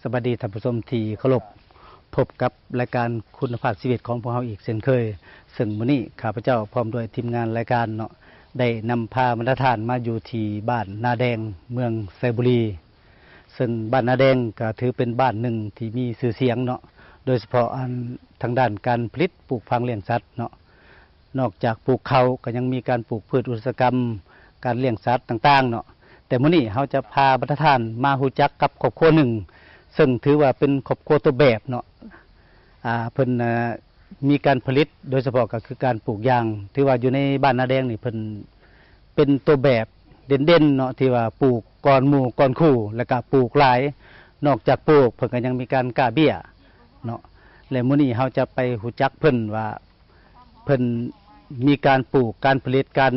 ສະບາຍດີທ່ານຜູ້ຊົມທີ່ເຄົາລົບ, ພົບກັບລາຍການຄຸນນະພາບຊີວິດຂອງພວກເຮົາອີກເຊັ່ນເຄີຍ. ເຊິ່ງມື້ນີ້ຂ້າພະເຈົ້າພ້ອມດ້ວຍທີມງານລາຍການເນາະ ໄດ້ນຳພາບັນດາທ່ານມາຢູ່ທີ່ບ້ານນາແດງ ເມືອງໄຊບູລີ. ເຊິ່ງບ້ານນາແດງກໍຖືເປັນບ້ານໜຶ່ງທີ່ມີຊື່ສຽງເນາະ, ໂດຍສະເພາະອັນທາງດ້ານການຜະລິດປູກຝັງລ້ຽງສັດເນາະ. ນອກຈາກປູກເຂົ້າ ກໍຍັງມີການປູກພືດອຸດສາຫະກຳ, ການລ້ຽງສັດຕ່າງໆເນາະ. ແຕ່ມື້ນີ້ເຮົາຈະພາບັນດາທ່ານມາຮູ້ຈັກກັບຄອບຄົວໜຶ່ງ ເຊິ່ງຖືວ່າເປັນຄອບຄົວຕົວແບບເນາະ. ອ່າ ເພິ່ນ ເອີ ມີການຜະລິດ ໂດຍສະເພາະກໍຄືການປູກຢາງ. ຖືວ່າຢູ່ໃນບ້ານນາແດງນີ້ ເພິ່ນເປັນຕົວແບບເດັ່ນໆເນາະ ທີ່ວ່າປູກກ່ອນໝູ່ກ່ອນຄູ່ ແລ້ວກໍປູກຫຼາຍ. ນອກຈາກປູກ ເພິ່ນກໍຍັງມີການກ້າເບ້ຍເນາະ. ແລະ ມື້ນີ້ເຮົາຈະໄປຮູ້ຈັກເພິ່ນວ່າ ເພິ່ນມີການປູກ, ການຜະລິດ, ການ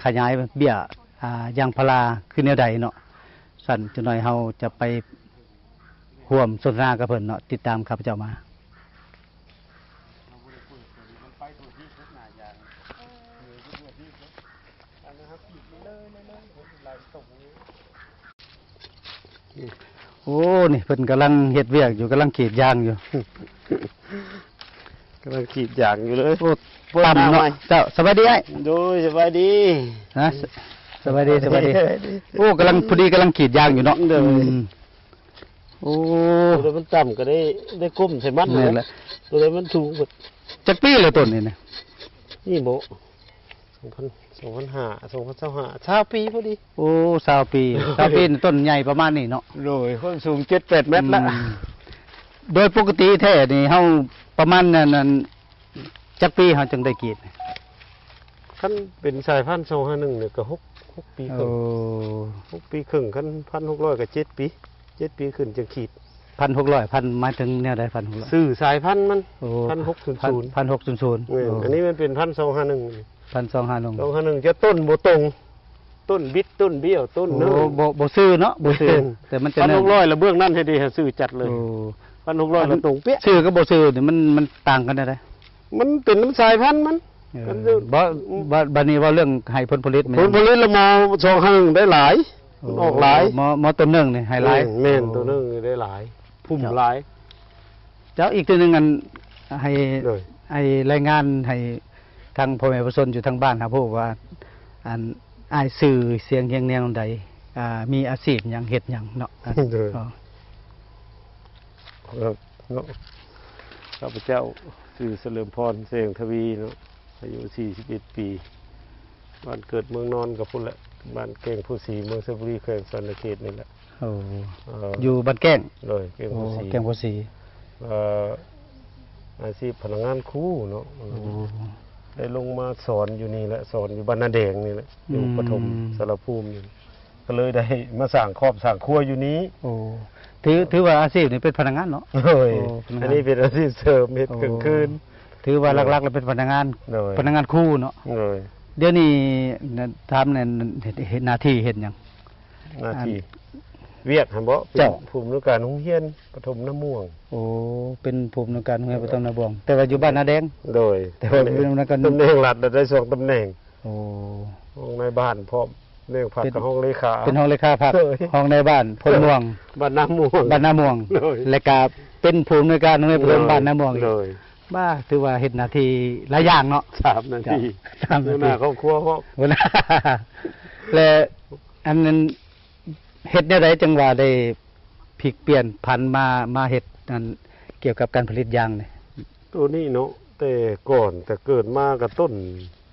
ຂະຫຍາຍເບ້ຍ ອ່າ ຢາງພາລາຄືແນວໃດເນາະ. ຊັ້ນຈັກໜ້ອຍເຮົາຈະໄປຮ່ວມສົນທະນາກັບເພິ່ນເນາະ. ຕິດຕາມຂ້າພະເຈົ້າມາ. ໂອ້ ນີ້ເພິ່ນກຳລັງເຮັດວຽກຢູ່, ກຳລັງກຣີດຢາງຢູ່. ກຳລັງກຣີດຢາງຢູ່ເລີຍ. ໂອ້ ຕ່ຳເນາະ. ເຈົ້າ ສະບາຍດີອ້າຍ. ໂດຍ ສະບາຍດີ. ຮະ ສະບາຍດີ ສະບາຍດີ. ໂອ້ ກຳລັງ ພໍດີກຳລັງກຣີດຢາງຢູ່ເນາະ. ໂດຍ. ອືມ ໂອ້ ຕົວໃດມັນຕ່ຳກໍໄດ້ ໄດ້ກົ້ມໃສ່ມັນ. ແມ່ນແຫຼະ. ຕົວໃດມັນສູງກໍ ຈັກປີແລ້ວຕົ້ນນີ້ນະ? ນີ້ບໍ ສອງພັນ ສອງພັນຫ້າ ສອງພັນຊາວຫ້າ ຊາວປີພໍດີ. ໂອ້ ຊາວປີ ຊາວປີນີ້ຕົ້ນໃຫຍ່ປະມານນີ້ເນາະ. ໂດຍ ຄວາມສູງເຈັດແປດແມັດລະ. ອືມ ໂດຍປົກກະຕິແທ້ນີ້ເຮົາປະມານນັ້ນ ຈັກປີເຮົາຈຶ່ງໄດ້ກຣີດ? ຄັນເປັນສາຍພັນສອງຫ້າໜຶ່ງນີ້ກໍຫົກ ຫົກປີເຄິ່ງ. ໂອ້ ຫົກປີເຄິ່ງ. ຄັນພັນຫົກຮ້ອຍກໍເຈັດປີ ເຈັດປີຂຶ້ນຈັ່ງກຣີດ. ພັນຫົກຮ້ອຍ ພັນ ໝາຍເຖິງແນວໃດ? ພັນຫົກຮ້ອຍ ຊື່ສາຍພັນມັນ. ໂອ້ ພັນຫົກຮ້ອຍ ພັນຫົກຮ້ອຍ. ແມ່ນ. ໂອ້ ອັນນີ້ມັນເປັນພັນສອງຫ້າໜຶ່ງ ພັນສອງຫ້າໜຶ່ງ ສອງຫ້າໜຶ່ງ ຈະຕົ້ນບໍ່ຕົງ ຕົ້ນບິດ ຕົ້ນບ້ຽວ ຕົ້ນເນີ່ງ. ໂອ້ ບໍ່ ບໍ່ຊື່ເນາະ ບໍ່ຊື່. ແຕ່ມັນຈະ ພັນຫົກຮ້ອຍ ລະເບື້ອງນັ້ນໃຫ້ດີ ໃຫ້ຊື່ຈັດເລີຍ. ໂອ້ ພັນຫົກຮ້ອຍ ລະຕົງເປະ. ຊື່ກັບບໍ່ຊື່ນີ້ມັນ ມັນຕ່າງກັນແນວໃດ? ມັນເປັນນຳສາຍພັນມັນ. ເອີ ຄັນ ບໍ່ ບາດ ບາດນີ້ເວົ້າເລື່ອງໃຫ້ຜົນຜະລິດແມ່ນ ຜົນຜະລິດລະມໍສອງຫ້າໜຶ່ງໄດ້ຫຼາຍ. ໂອ້ ມັນອອກຫຼາຍ. ມໍ ມໍຕົ້ນໜຶ່ງນີ້ໃຫ້ຫຼາຍ. ແມ່ນ ໂອ້ ຕົ້ນໜຶ່ງນີ້ໄດ້ຫຼາຍ ພຸ້ມຫຼາຍ. ເຈົ້າ ອີກເທື່ອໜຶ່ງ ອັນ ໃຫ້ ໂດຍ ໃຫ້ລາຍງານໃຫ້ທາງພໍ່ແມ່ປະຊາຊົນຢູ່ທາງບ້ານເຮົາຮູ້ວ່າ ອັນ ອ້າຍຊື່ສຽງຮຽງແນວໃດ? ອ່າ ມີອາຊີບຫຍັງ? ເຮັດຫຍັງເນາະ? ໂດຍ. ເນາະ ຂ້າພະເຈົ້າຊື່ສະເຫຼີມພອນ ແສງທະວີເນາະ ອາຍຸສີ່ສິບເອັດປີ. ບ້ານເກີດເມືອງນອນກໍພຸ້ນແຫຼະ ບ້ານແກ້ງໂພສີ ເມືອງໄຊບູລີ ແຂວງສະຫວັນນະເຂດນີ້ແຫຼະ. ໂອ້ ເອີ ຢູ່ບ້ານແກ້ງ. ໂດຍ ແກ້ງໂພສີ. ໂອ້ ແກ້ງໂພສີ. ເອີ ອາຊີບພະນັກງານຄູເນາະ. ໂອ້ ໄດ້ລົງມາສອນຢູ່ນີ້ແຫຼະ ສອນຢູ່ບ້ານນາແດງນີ້ແຫຼະ ຢູ່ປະຖົມ ອືມ ສາລະພູມນີ້ ກໍເລີຍໄດ້ມາສ້າງຄອບສ້າງຄົວຢູ່ນີ້. ໂອ້ ຖື ຖືວ່າອາຊີບນີ້ເປັນພະນັກງານເນາະ? ໂດຍ. ໂອ້ ພະນັກງານ ອັນນີ້ເປັນອາຊີບເສີມ ເຮັດກາງຄືນ. ໂອ້ ຖືວ່າ ໂດຍ ຫຼັກໆ ລະເປັນພະນັກງານ. ໂດຍ ພະນັກງານຄູເນາະ. ໂດຍ. ດຽວນີ້ ນະ ຖາມແດ່ ເຮັດ ເຮັດໜ້າທີ່ເຮັດຫຍັງ? ໜ້າທີ່ ອັນ ວຽກຫັ້ນບໍ? ເຈົ້າ ເປັນຜູ້ອຳນວຍການໂຮງຮຽນປະຖົມນາມ່ວງ. ໂອ້ ເປັນຜູ້ອຳນວຍການໂຮງຮຽນປະຖົມນາມ່ວງ ແຕ່ວ່າຢູ່ບ້ານນາແດງ. ໂດຍ. ແຕ່ວ່າຢູ່ນຳກັນ ຕຳແໜ່ງລັດລະໄດ້ສອງຕຳແໜ່ງ. ໂອ້ ຮອງນາຍບ້ານພ້ອມ ແນກພັກ ເປັນ ກັບຮອງເລຂາ ເປັນຮອງເລຂາພັກ. ໂດຍ. ຮອງນາຍບ້ານໂພນມ່ວງ ບ້ານນາມ່ວງ ບ້ານນາມ່ວງ. ໂດຍ. ແລ້ວກະເປັນຜູ້ອຳນວຍການໂຮງຮຽນປະຖົມ ໂດຍ ບ້ານນາມ່ວງ. ໂດຍ. ບ້າ ຖືວ່າເຮັດໜ້າທີ່ຫຼາຍຢ່າງເນາະ. ສາມໜ້າທີ່. ສາມໜ້າທີ່ ຫົວໜ້າຄອບຄົວພ້ອມ. ຫົວໜ້າ ແລະ ອັນນັ້ນ ເຮັດແນວໃດຈັ່ງວ່າໄດ້ ພິກປ່ຽນຜັນມາ ມາເຮັດອັນກ່ຽວກັບການຜະລິດຢາງນີ້? ໂຕນີ້ເນາະ ແຕ່ກ່ອນ ແຕ່ເກີດມາກໍຕົ້ນ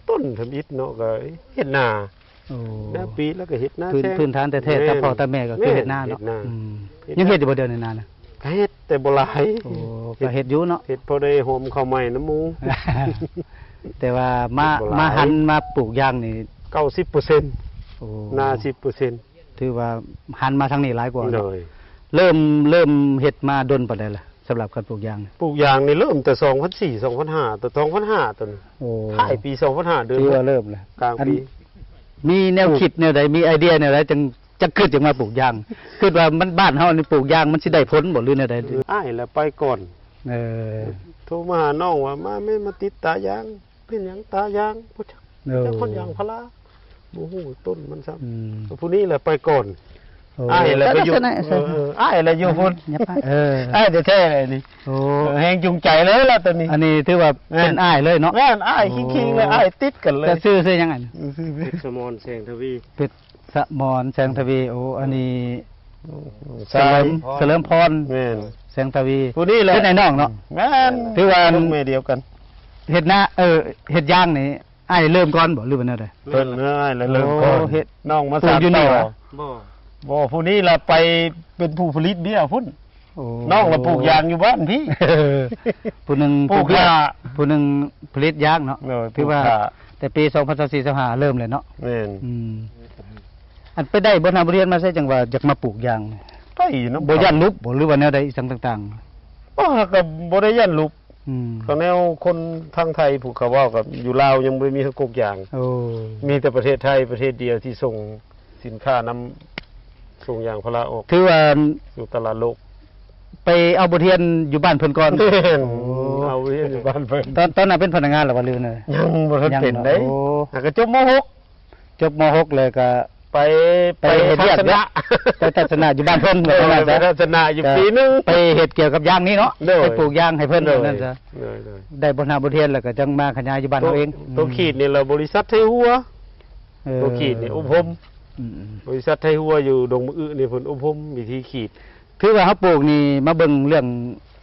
ຕົ້ນທຳອິດເນາະ ກໍເຮັດນາ. ໂອ້ ນາປີແລ້ວກໍເຮັດນາ ພື້ນ ແຊງ ພື້ນຖານແທ້ໆ ແມ່ນ ຕາພໍ່ຕາແມ່ກໍຄືເຮັດນາເນາະ. ເຮັດນາ. ອືມ ເຮັດນາ. ຍັງເຮັດຢູ່ບໍ່ດຽວນີ້ນານະ? ກໍເຮັດ ແຕ່ບໍ່ຫຼາຍ. ໂອ້ ກໍເຮັດຢູ່ເນາະ ເຮັດພໍໄດ້ຫອມເຂົ້າໃໝ່ນຳໝູ່. ແຕ່ວ່າມາ ເຮັດບໍ່ຫຼາຍ ມາຫັນມາປູກຢາງນີ້ ເກົ້າສິບເປີເຊັນ. ໂອ້ ນາສິບເປີເຊັນ. ຖືວ່າຫັນມາທາງນີ້ຫຼາຍກວ່າເນາະ. ໂດຍ. ເລີ່ມ ເລີ່ມເຮັດມາດົນປານໃດລະ ສຳລັບການປູກຢາງ? ປູກຢາງນີ້ເລີ່ມແຕ່ສອງພັນສີ່ ສອງພັນຫ້າ ແຕ່ສອງພັນຫ້າ ຕອນ ໂອ້ ທ້າຍປີສອງພັນຫ້າ ເດືອນ ຖືວ່າເລີ່ມແລ້ວ. ກາງປີ. ອັນ ມີແນວຄິດແນວໃດ ມີໄອເດຍແນວໃດ ຈັ່ງ ຈັ່ງຄິດຢາກມາປູກຢາງ? ຄິດວ່າມັນ ບ້ານເຮົານີ້ປູກຢາງມັນຊິໄດ້ຜົນບໍ່ ຫຼືແນວໃດ? ອ້າຍລະໄປກ່ອນ. ເອີ ໂທມາຫານ້ອງວ່າ ມາແມ່ ມາຕິດຕາຢາງ. ເປັນຫຍັງຕາຢາງ? ບໍ່ຈັກ. ເອີ ຈັກຮອດຢາງພາລາ ບໍ່ຮູ້ຕົ້ນມັນຊ້ຳ. ອືມ ຜູ້ນີ້ແຫຼະໄປກ່ອນ. ໂອ້ ອ້າຍລະໄປຢູ່ ເອີ ເອີ ອ້າຍລະຢູ່ພຸ້ນ ຍັບໄປ ເອີ ອ້າຍແທ້ໆເລີຍນີ້ ໂອ້ ເອີ ແຮງຈູງໃຈເລີຍລະໂຕນີ້ ອັນນີ້ຖືວ່າເປັນອ້າຍເລີຍເນາະ ແມ່ນ ອ້າຍ ໂອ້ ຄິງໆເລີຍ ອ້າຍຕິດກັນເລີຍ ແຕ່ຊື່ ຊື່ຫຍັງອັນ ເປັດສະໝອນ ແສງທະວີ ເປັດສະໝອນ ແສງທະວີ ໂອ້ ອັນນີ້ ສະເຫຼີມ ສະເຫຼີມພອນ ແມ່ນ ແສງທະວີ ຜູ້ນີ້ແຫຼະ ເປັນອ້າຍນ້ອງເນາະ ແມ່ນ ຖືວ່າລູກແມ່ດຽວກັນ ເຮັດນາ ເອີ ເຮັດຢາງນີ້ ອ້າຍເລີ່ມກ່ອນບໍ່ ຫຼືວ່າແນວໃດ? ເພິ່ນ ເອີ ອ້າຍແຫຼະເລີ່ມກ່ອນ ໂອ້ ເຮັດ ນ້ອງມາສານຕໍ່ ບໍ່ ບໍ່ ຜູ້ນີ້ລະໄປເປັນຜູ້ຜະລິດເບຍພຸ້ນ ໂອ້ ນ້ອງລະປູກຢາງຢູ່ບ້ານພີ້ ຜູ້ໜຶ່ງປູກຢາງ ຜູ້ໜຶ່ງຜະລິດຢາງເນາະ ໂດຍ ຖືວ່າແຕ່ປີສອງພັນຊາວສີ່ ຊາວຫ້າເລີ່ມແລ້ວເນາະ ແມ່ນ ອືມ ອັນໄປໄດ້ບົດຮາບົດຮຽນມາໃສ ຈັ່ງວ່າຢາກມາປູກຢາງ ໄດ້ເນາະ ບໍ່ຢ້ານຫຼຸບບໍ່ ຫຼືວ່າແນວໃດ ອີ່ຫຍັງຕ່າງໆ ບໍ່ ກໍບໍ່ໄດ້ຢ້ານຫຼຸບ ອືມ ກໍແນວຄົນທາງໄທ ຜູ້ເຂົາເວົ້າກັບຢູ່ລາວ ຍັງບໍ່ໄດ້ມີເຮືອນກົກຢາງ ໂອ້ ມີແຕ່ປະເທດໄທປະເທດດຽວທີ່ສົ່ງສິນຄ້ານຳ ສົ່ງຢາງພາລາອອກ ຖືວ່າສູ່ຕະຫຼາດໂລກ ໄປເອົາບົດຮຽນຢູ່ບ້ານເພິ່ນກ່ອນ ແມ່ນ ໂອ້ ເອົາບົດຮຽນຢູ່ບ້ານເພິ່ນ ຕອນ ຕອນນັ້ນເປັນພະນັກງານແລ້ວບໍ່ ຫຼືແນວໃດ? ຍັງບໍ່ທັນເປັນເດ້ ໂອ້ ຫາກະຈົບ ມ.ຫົກ ຈົບ ມ.ຫົກ ແລ້ວກໍໄປ ໄປເຮັດວຽກ ໄປທັດສະນະ ໄປທັດສະນະຢູ່ບ້ານເພິ່ນ ເອີ ວ່າຊັ້ນຊະ ໄປທັດສະນະຢູ່ປີໜຶ່ງ ໄປເຮັດກ່ຽວກັບຢາງນີ້ເນາະ ໂດຍ ໄປປູກຢາງໃຫ້ເພິ່ນ ໂດຍ ວ່າຊັ້ນຊະ ໂດຍ ໂດຍ ໄດ້ບົດຮາບົດຮຽນແລ້ວກໍຈັ່ງມາຂະຫຍາຍຢູ່ບ້ານເຮົາເອງ ໂຕ ໂຕຂີດນີ້ລະບໍລິສັດໄທຫົວ ເອີ ໂຕຂີດນີ້ອົບຮົມ ອືມໆ ບໍລິສັດໄທຫົວຢູ່ດົງມະອຶນີ້ເພິ່ນອົບຮົມວິທີຂີດ ຖືວ່າເຮົາປູກນີ້ ມາເບິ່ງເລື່ອງ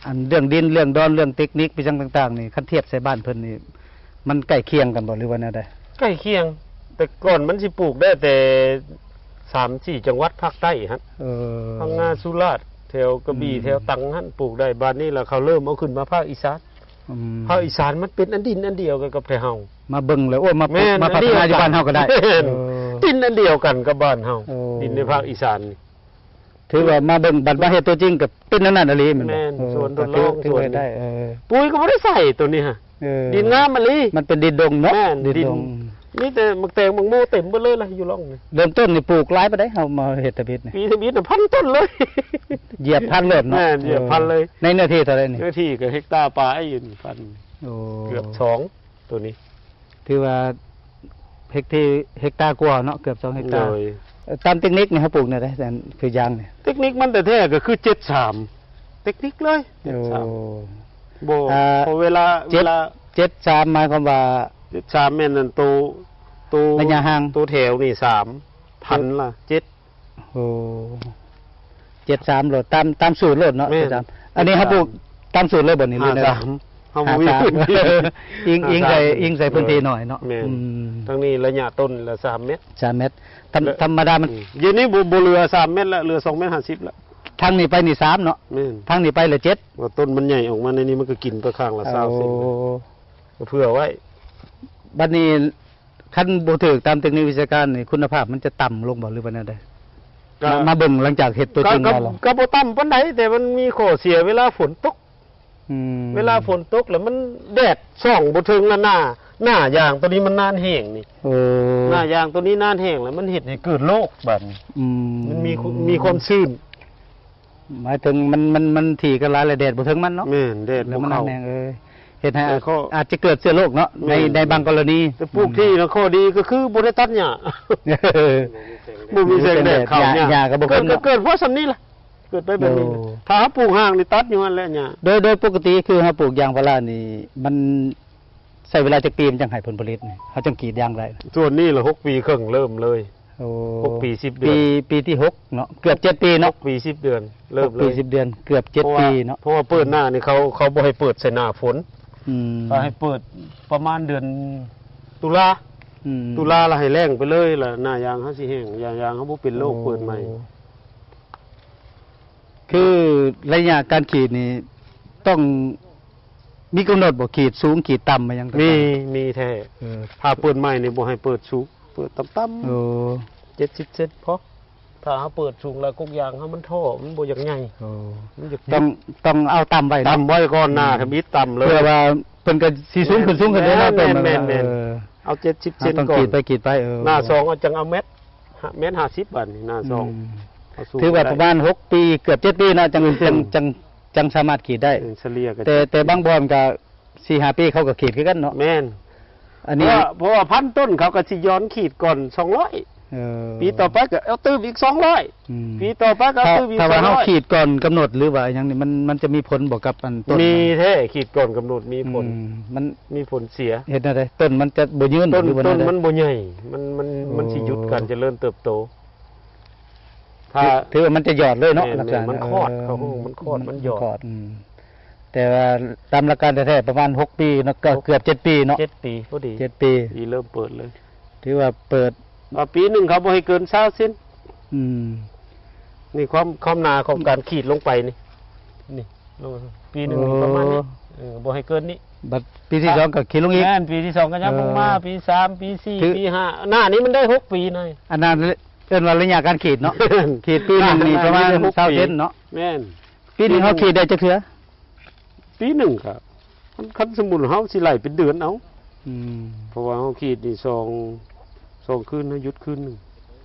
ອັນເລື່ອງດິນ ເລື່ອງດອນ ເລື່ອງເຕັກນິກ ອີ່ຫຍັງຕ່າງໆນີ້ ຄັນທຽບໃສ່ບ້ານເພິ່ນນີ້ ມັນໃກ້ຄຽງກັນບໍ່ ຫຼືວ່າແນວໃດ? ໃກ້ຄຽງ ແຕ່ກ່ອນມັນຊິປູກໄດ້ແຕ່ສາມສີ່ຈັງຫວັດພາກໃຕ້ຫັ້ນ ເອີ ພັງງາ ສຸລາດ ແຖວກະບີ ອືມ ແຖວຕັງຫັ້ນປູກໄດ້ ບາດນີ້ລະເຂົາເລີ່ມເອົາຂຶ້ນມາພາກອີສານ ອືມ ພາກອີສານມັນເປັນອັນດິນອັນດຽວກັນກັບໄທເຮົາ ມາເບິ່ງແລ້ວ ໂອ້ ມາ ແມ່ນ ມາພັດທະນາຢູ່ບ້ານເຮົາກໍໄດ້ ເອີ ດິນອັນດຽວກັນກັບບ້ານເຮົາ ໂອ້ ດິນໃນພາກອີສານນີ້ ຖືວ່າມາເບິ່ງ ບັດມາເຮັດຕົວຈິງກໍເປັນແນວນັ້ນອີ່ຫຼີແມ່ນບໍ່? ແມ່ນ ເອີ ສວນທົດລອງ ກໍຖື ສວນ ຖືໄດ້ ເອີ ປຸ໋ຍກໍບໍ່ໄດ້ໃສ່ໂຕນີ້ຫະ ເອີ ດິນງາມອີ່ຫຼີ ມັນເປັນດິນດົງເນາະ ແມ່ນ ດິນ ດິນດົງ ມີແຕ່ໝາກແຕງໝາກໂມເຕັມເບິດເລີຍລະຢູ່ລ່ອງນີ້ ເລີ່ມຕົ້ນນີ້ປູກຫຼາຍປານໃດ ເຮົາມາເຮັດທຳອິດນີ້? ປີທຳອິດນະ ພັນຕົ້ນເລີຍ ຢຽບພັນໂລດເນາະ ແມ່ນ ຢຽບພັນເລີຍ ເອີ ໃນເນື້ອທີ່ເທົ່າໃດນີ້? ເນື້ອທີ່ກໍເຮັກຕາປາຍຢູ່ນີ້ ພັນ ໂອ້ ເກືອບສອງ ໂຕນີ້ ຖືວ່າເຮັກທີ່ ເຮັກຕາກວ່າເນາະ ເກືອບສອງເຮັກຕາ ໂດຍ ເອີ ຕາມເຕັກນິກນີ້ເຮົາປູກແນວໃດ ຄືຢາງນີ້? ເຕັກນິກມັນແທ້ໆກໍຄືເຈັດສາມ ເຕັກນິກເລີຍ ເຈັດສາມ ໂອ້ ບໍ່ ອ່າ ເພາະເວລາ ເຈັດ ເວລາ ເຈັດສາມ ໝາຍຄວາມວ່າ ເຈັດສາມ ແມ່ນອັນໂຕ ໂຕ ໄລຍະຫ່າງ ໂຕແຖວນີ້ສາມ ພັນລະເຈັດ ໂອ້ ເຈັດສາມໂລດ ຕາມ ຕາມສູດໂລດເນາະ ແມ່ນ ເຈັດສາມ ອັນນີ້ເຮົາປູກຕາມສູດເລີຍບໍ່ນີ້ ຫຼືແນວໃດ? ຫ້າສາມ ເຮົາບໍ່ມີພື້ນທີ່ ອີງ ອີງໃສ່ ຫ້າສາມ ອີງໃສ່ພື້ນທີ່ໜ້ອຍເນາະ ແມ່ນ ອືມ ທາງນີ້ໄລຍະຕົ້ນລະສາມແມັດ ສາມແມັດ ທຳ ທຳມະດາມັນ ອືມ ດຽວນີ້ບໍ່ ບໍ່ເຫຼືອສາມແມັດລະ ເຫຼືອສອງແມັດຫ້າສິບລະ ທາງນີ້ໄປນີ້ສາມເນາະ ແມ່ນ ທາງນີ້ໄປລະເຈັດ ວ່າຕົ້ນມັນໃຫຍ່ອອກມາໃນນີ້ ມັນກໍກິນໄປຂ້າງລະຊາວເຊັນ ໂອ້ ກໍເຜື່ອໄວ້ ບັດນີ້ ຄັນບໍ່ຖືກຕາມເຕັກນິກວິຊາການນີ້ ຄຸນນະພາບມັນຈະຕ່ຳລົງບໍ່ ຫຼືວ່າແນວໃດ? ກໍ ມາ ມາເບິ່ງຫຼັງຈາກເຮັດຕົວຈິງແລ້ວ ກໍ ກໍບໍ່ຕ່ຳປານໃດ ແຕ່ມັນມີຂໍ້ເສຍເວລາຝົນຕົກ ອືມ ເວລາຝົນຕົກແລ້ວມັນແດດສ່ອງບໍ່ເຖິງລະ ໜ້າ ໜ້າຢາງໂຕນີ້ມັນນານແຫ້ງນີ້ ໂອ້ ໜ້າຢາງໂຕນີ້ນານແຫ້ງແລ້ວ ມັນເຮັດໃຫ້ເກີດໂລກບາດນີ້ ອືມ ມັນມີ ມີຄວາມຊື້ນ ໝາຍເຖິງມັນ ມັນ ມັນຖີ່ກັນຫຼາຍ ແລະແດດບໍ່ເຖິງມັນເນາະ ແມ່ນ ແດດບໍ່ເຂົ້າ ແລ້ວມັນແຫ້ງ ເອີ ເຮັດໃຫ້ ແຕ່ກໍ ອາດ ອາດຈະເກີດເຊື້ອໂລກເນາະ ແມ່ນ ໃນ ໃນບາງກໍລະນີ ແຕ່ປູກທີ່ນະ ອືມ ຂໍ້ດີກໍຄືບໍ່ໄດ້ຕັດຫຍ້າ ບໍ່ມີແສງແດດເຂົ້າ ຫຍ້າ ຫຍ້າກໍບໍ່ຂຶ້ນເນາະ ເກີດ ເກີດພໍສ່ຳນີ້ລະ ເກີດໄປແບບນີ້ ໂອ້ ຖ້າເຮົາປູກຮ່າງນີ້ຕັດຢູ່ຫັ້ນແຫຼະຫຍ້າ ໂດຍ ໂດຍປົກກະຕິຄືເຮົາປູກຢາງພາລານີ້ ມັນ ໃຊ້ເວລາຈັກປີມັນຈັ່ງໃຫ້ຜົນຜະລິດນີ້ ເຮົາຈັ່ງກຣີດຢາງໄດ້? ຊ່ວງນີ້ລະຫົກປີເຄິ່ງເລີ່ມເລີຍ ໂອ້ ຫົກປີສິບເດືອນ ປີ ປີທີຫົກເນາະ ເກືອບເຈັດປີເນາະ ຫົກປີສິບເດືອນ ເລີ່ມເລີຍ ຫົກປີສິບເດືອນ ເກືອບເຈັດປີເນາະ ເພາະວ່າ ເພາະວ່າເປີດໜ້ານີ້ ເຂົາ ເຂົາບໍ່ໃຫ້ເປີດໃສ່ໜ້າຝົນ ອືມ ເຂົາໃຫ້ເປີດປະມານເດືອນຕຸລາ ອືມ ຕຸລາລະໃຫ້ແລ້ງໄປເລີຍ ລະໜ້າຢາງເຮົາຊິແຫ້ງ ຢາງ ຢາງເຮົາບໍ່ເປັນໂລກ ໂອ້ ເປີດໃໝ່ ຄືໄລຍະການກຣີດນີ້ຕ້ອງ ມີກຳນົດບໍ່ ກຣີດສູງກຣີດຕ່ຳ ມາຫຍັງຕ່າງໆ? ມີ ມີແທ້ ເອີ ຖ້າເປີດໃໝ່ນີ້ບໍ່ໃຫ້ເປີດສູງ ເປີດຕ່ຳໆ ໂອ້ ເຈັດສິບເຊັນພໍ ຖ້າເຮົາເປີດສູງແລ້ວກົກຢາງເຮົາມັນທໍ້ ມັນບໍ່ຢາກໃຫຍ່ ໂອ້ ມັນຢາກ ຕ້ອງ ຕ້ອງເອົາຕ່ຳໄວ້ເນາະ ຕ່ຳໄວ້ກ່ອນ ອືມ ໜ້າທຳອິດຕ່ຳເລີຍ ເພື່ອວ່າເພິ່ນກໍຊິສູງຂຶ້ນ ສູງຂຶ້ນເລື້ອຍໆ ແມ່ນໆ ເນາະ ເອີ ເອົາເຈັດສິບເຊັນກ່ອນ ຕ້ອງກຣີດໄປກຣີດໄປ ເອີ ໜ້າສອງເອົາ ຈັ່ງເອົາແມັດ ແມັດຫ້າສິບ ບາດນີ້ໜ້າສອງ ອືມ ເອົາສູງ ຖືວ່າປະມານຫົກປີເກືອບເຈັດປີເນາະ ຈັ່ງ ຈັ່ງ ຈັ່ງ ຈັ່ງສະມາດກຣີດໄດ້ ເອີ ສະເລ່ຍກໍ ແຕ່ ແຕ່ບາງບ່ອນກໍສີ່ຫ້າປີເຂົາກໍກຣີດຄືກັນເນາະ ແມ່ນ ອັນນີ້ ເພາະວ່າ ເພາະວ່າພັນຕົ້ນເຂົາກໍຊິຍ້ອນກຣີດກ່ອນສອງຮ້ອຍ ເອີ ປີຕໍ່ໄປກໍເອົາຕື່ມອີກສອງຮ້ອຍ ອືມ ປີຕໍ່ໄປກໍເອົາຕື່ມອີກສອງຮ້ອຍ ຖ້າວ່າເຮົາຂີດກ່ອນກຳນົດ ຫຼືວ່າຫຍັງນີ້ ມັນ ມັນຈະມີຜົນບໍ່ກັບອັນຕົ້ນ ມີແທ້ ຂີດກ່ອນກຳນົດມີຜົນ ອືມ ມັນມີຜົນເສຍ ເຮັດແນວໃດ? ຕົ້ນມັນຈະບໍ່ຍືນ ຕົ້ນ ຫຼືວ່າແນວໃດ? ຕົ້ນມັນບໍ່ໃຫຍ່ ມັນ ມັນ ໂອ້ ມັນຊິຢຸດການຈະເລີນເຕີບໂຕ ຖ້າ ຖື ຖືວ່າມັນຈະຢອດເລີຍເນາະ ແມ່ນ ລັກສະນະ ແມ່ນ ມັນຂອດ ເອີ ເຂົາເອີ້ນມັນຂອດ ມັນ ມັນຢອດ ມັນຂອດ ອືມ ແຕ່ວ່າຕາມຫຼັກການແທ້ໆ ປະມານຫົກປີເນາະ ກໍເກືອບເຈັດປີເນາະ ເຈັດປີພໍດີ ເຈັດປີ ປີເລີ່ມເປີດເລີຍ ຖືວ່າເປີດ ວ່າປີໜຶ່ງເຂົາບໍ່ໃຫ້ເກີນຊາວເຊັນ ອືມ ນີ້ຄວາມ ຄວາມໜາຂອງການຂີດລົງໄປນີ້ ນີ້ ລົງ ປີໜຶ່ງນີ້ປະມານນີ້ ໂອ້ ເອີ ບໍ່ໃຫ້ເກີນນີ້ ບັດປີທີສອງກໍຂີດລົງອີກ ແມ່ນ ປີທີສອງກໍຍັບລົງມາ ເອີ ປີສາມ ປີສີ່ ຖື ປີຫ້າ ໜ້ານີ້ມັນໄດ້ຫົກປີນະ ອັນນັ້ນເອີ້ນວ່າໄລຍະການຂີດເນາະ ຂີດປີໜຶ່ງນີ້ປະມານຊາວເຊັນເນາະ ແມ່ນ ປີໜຶ່ງເຮົາຂີດໄດ້ຈັກເທື່ອ? ປີໜຶ່ງກໍ ຄັນ ຄັນສົມມຸດເຮົາຊິໄລ່ເປັນເດືອນເອົາ ອືມ ເພາະວ່າເຮົາຂີດນີ້ສອງ ສອງຄືນ ເຮົາຢຸດຄືນໜຶ່ງ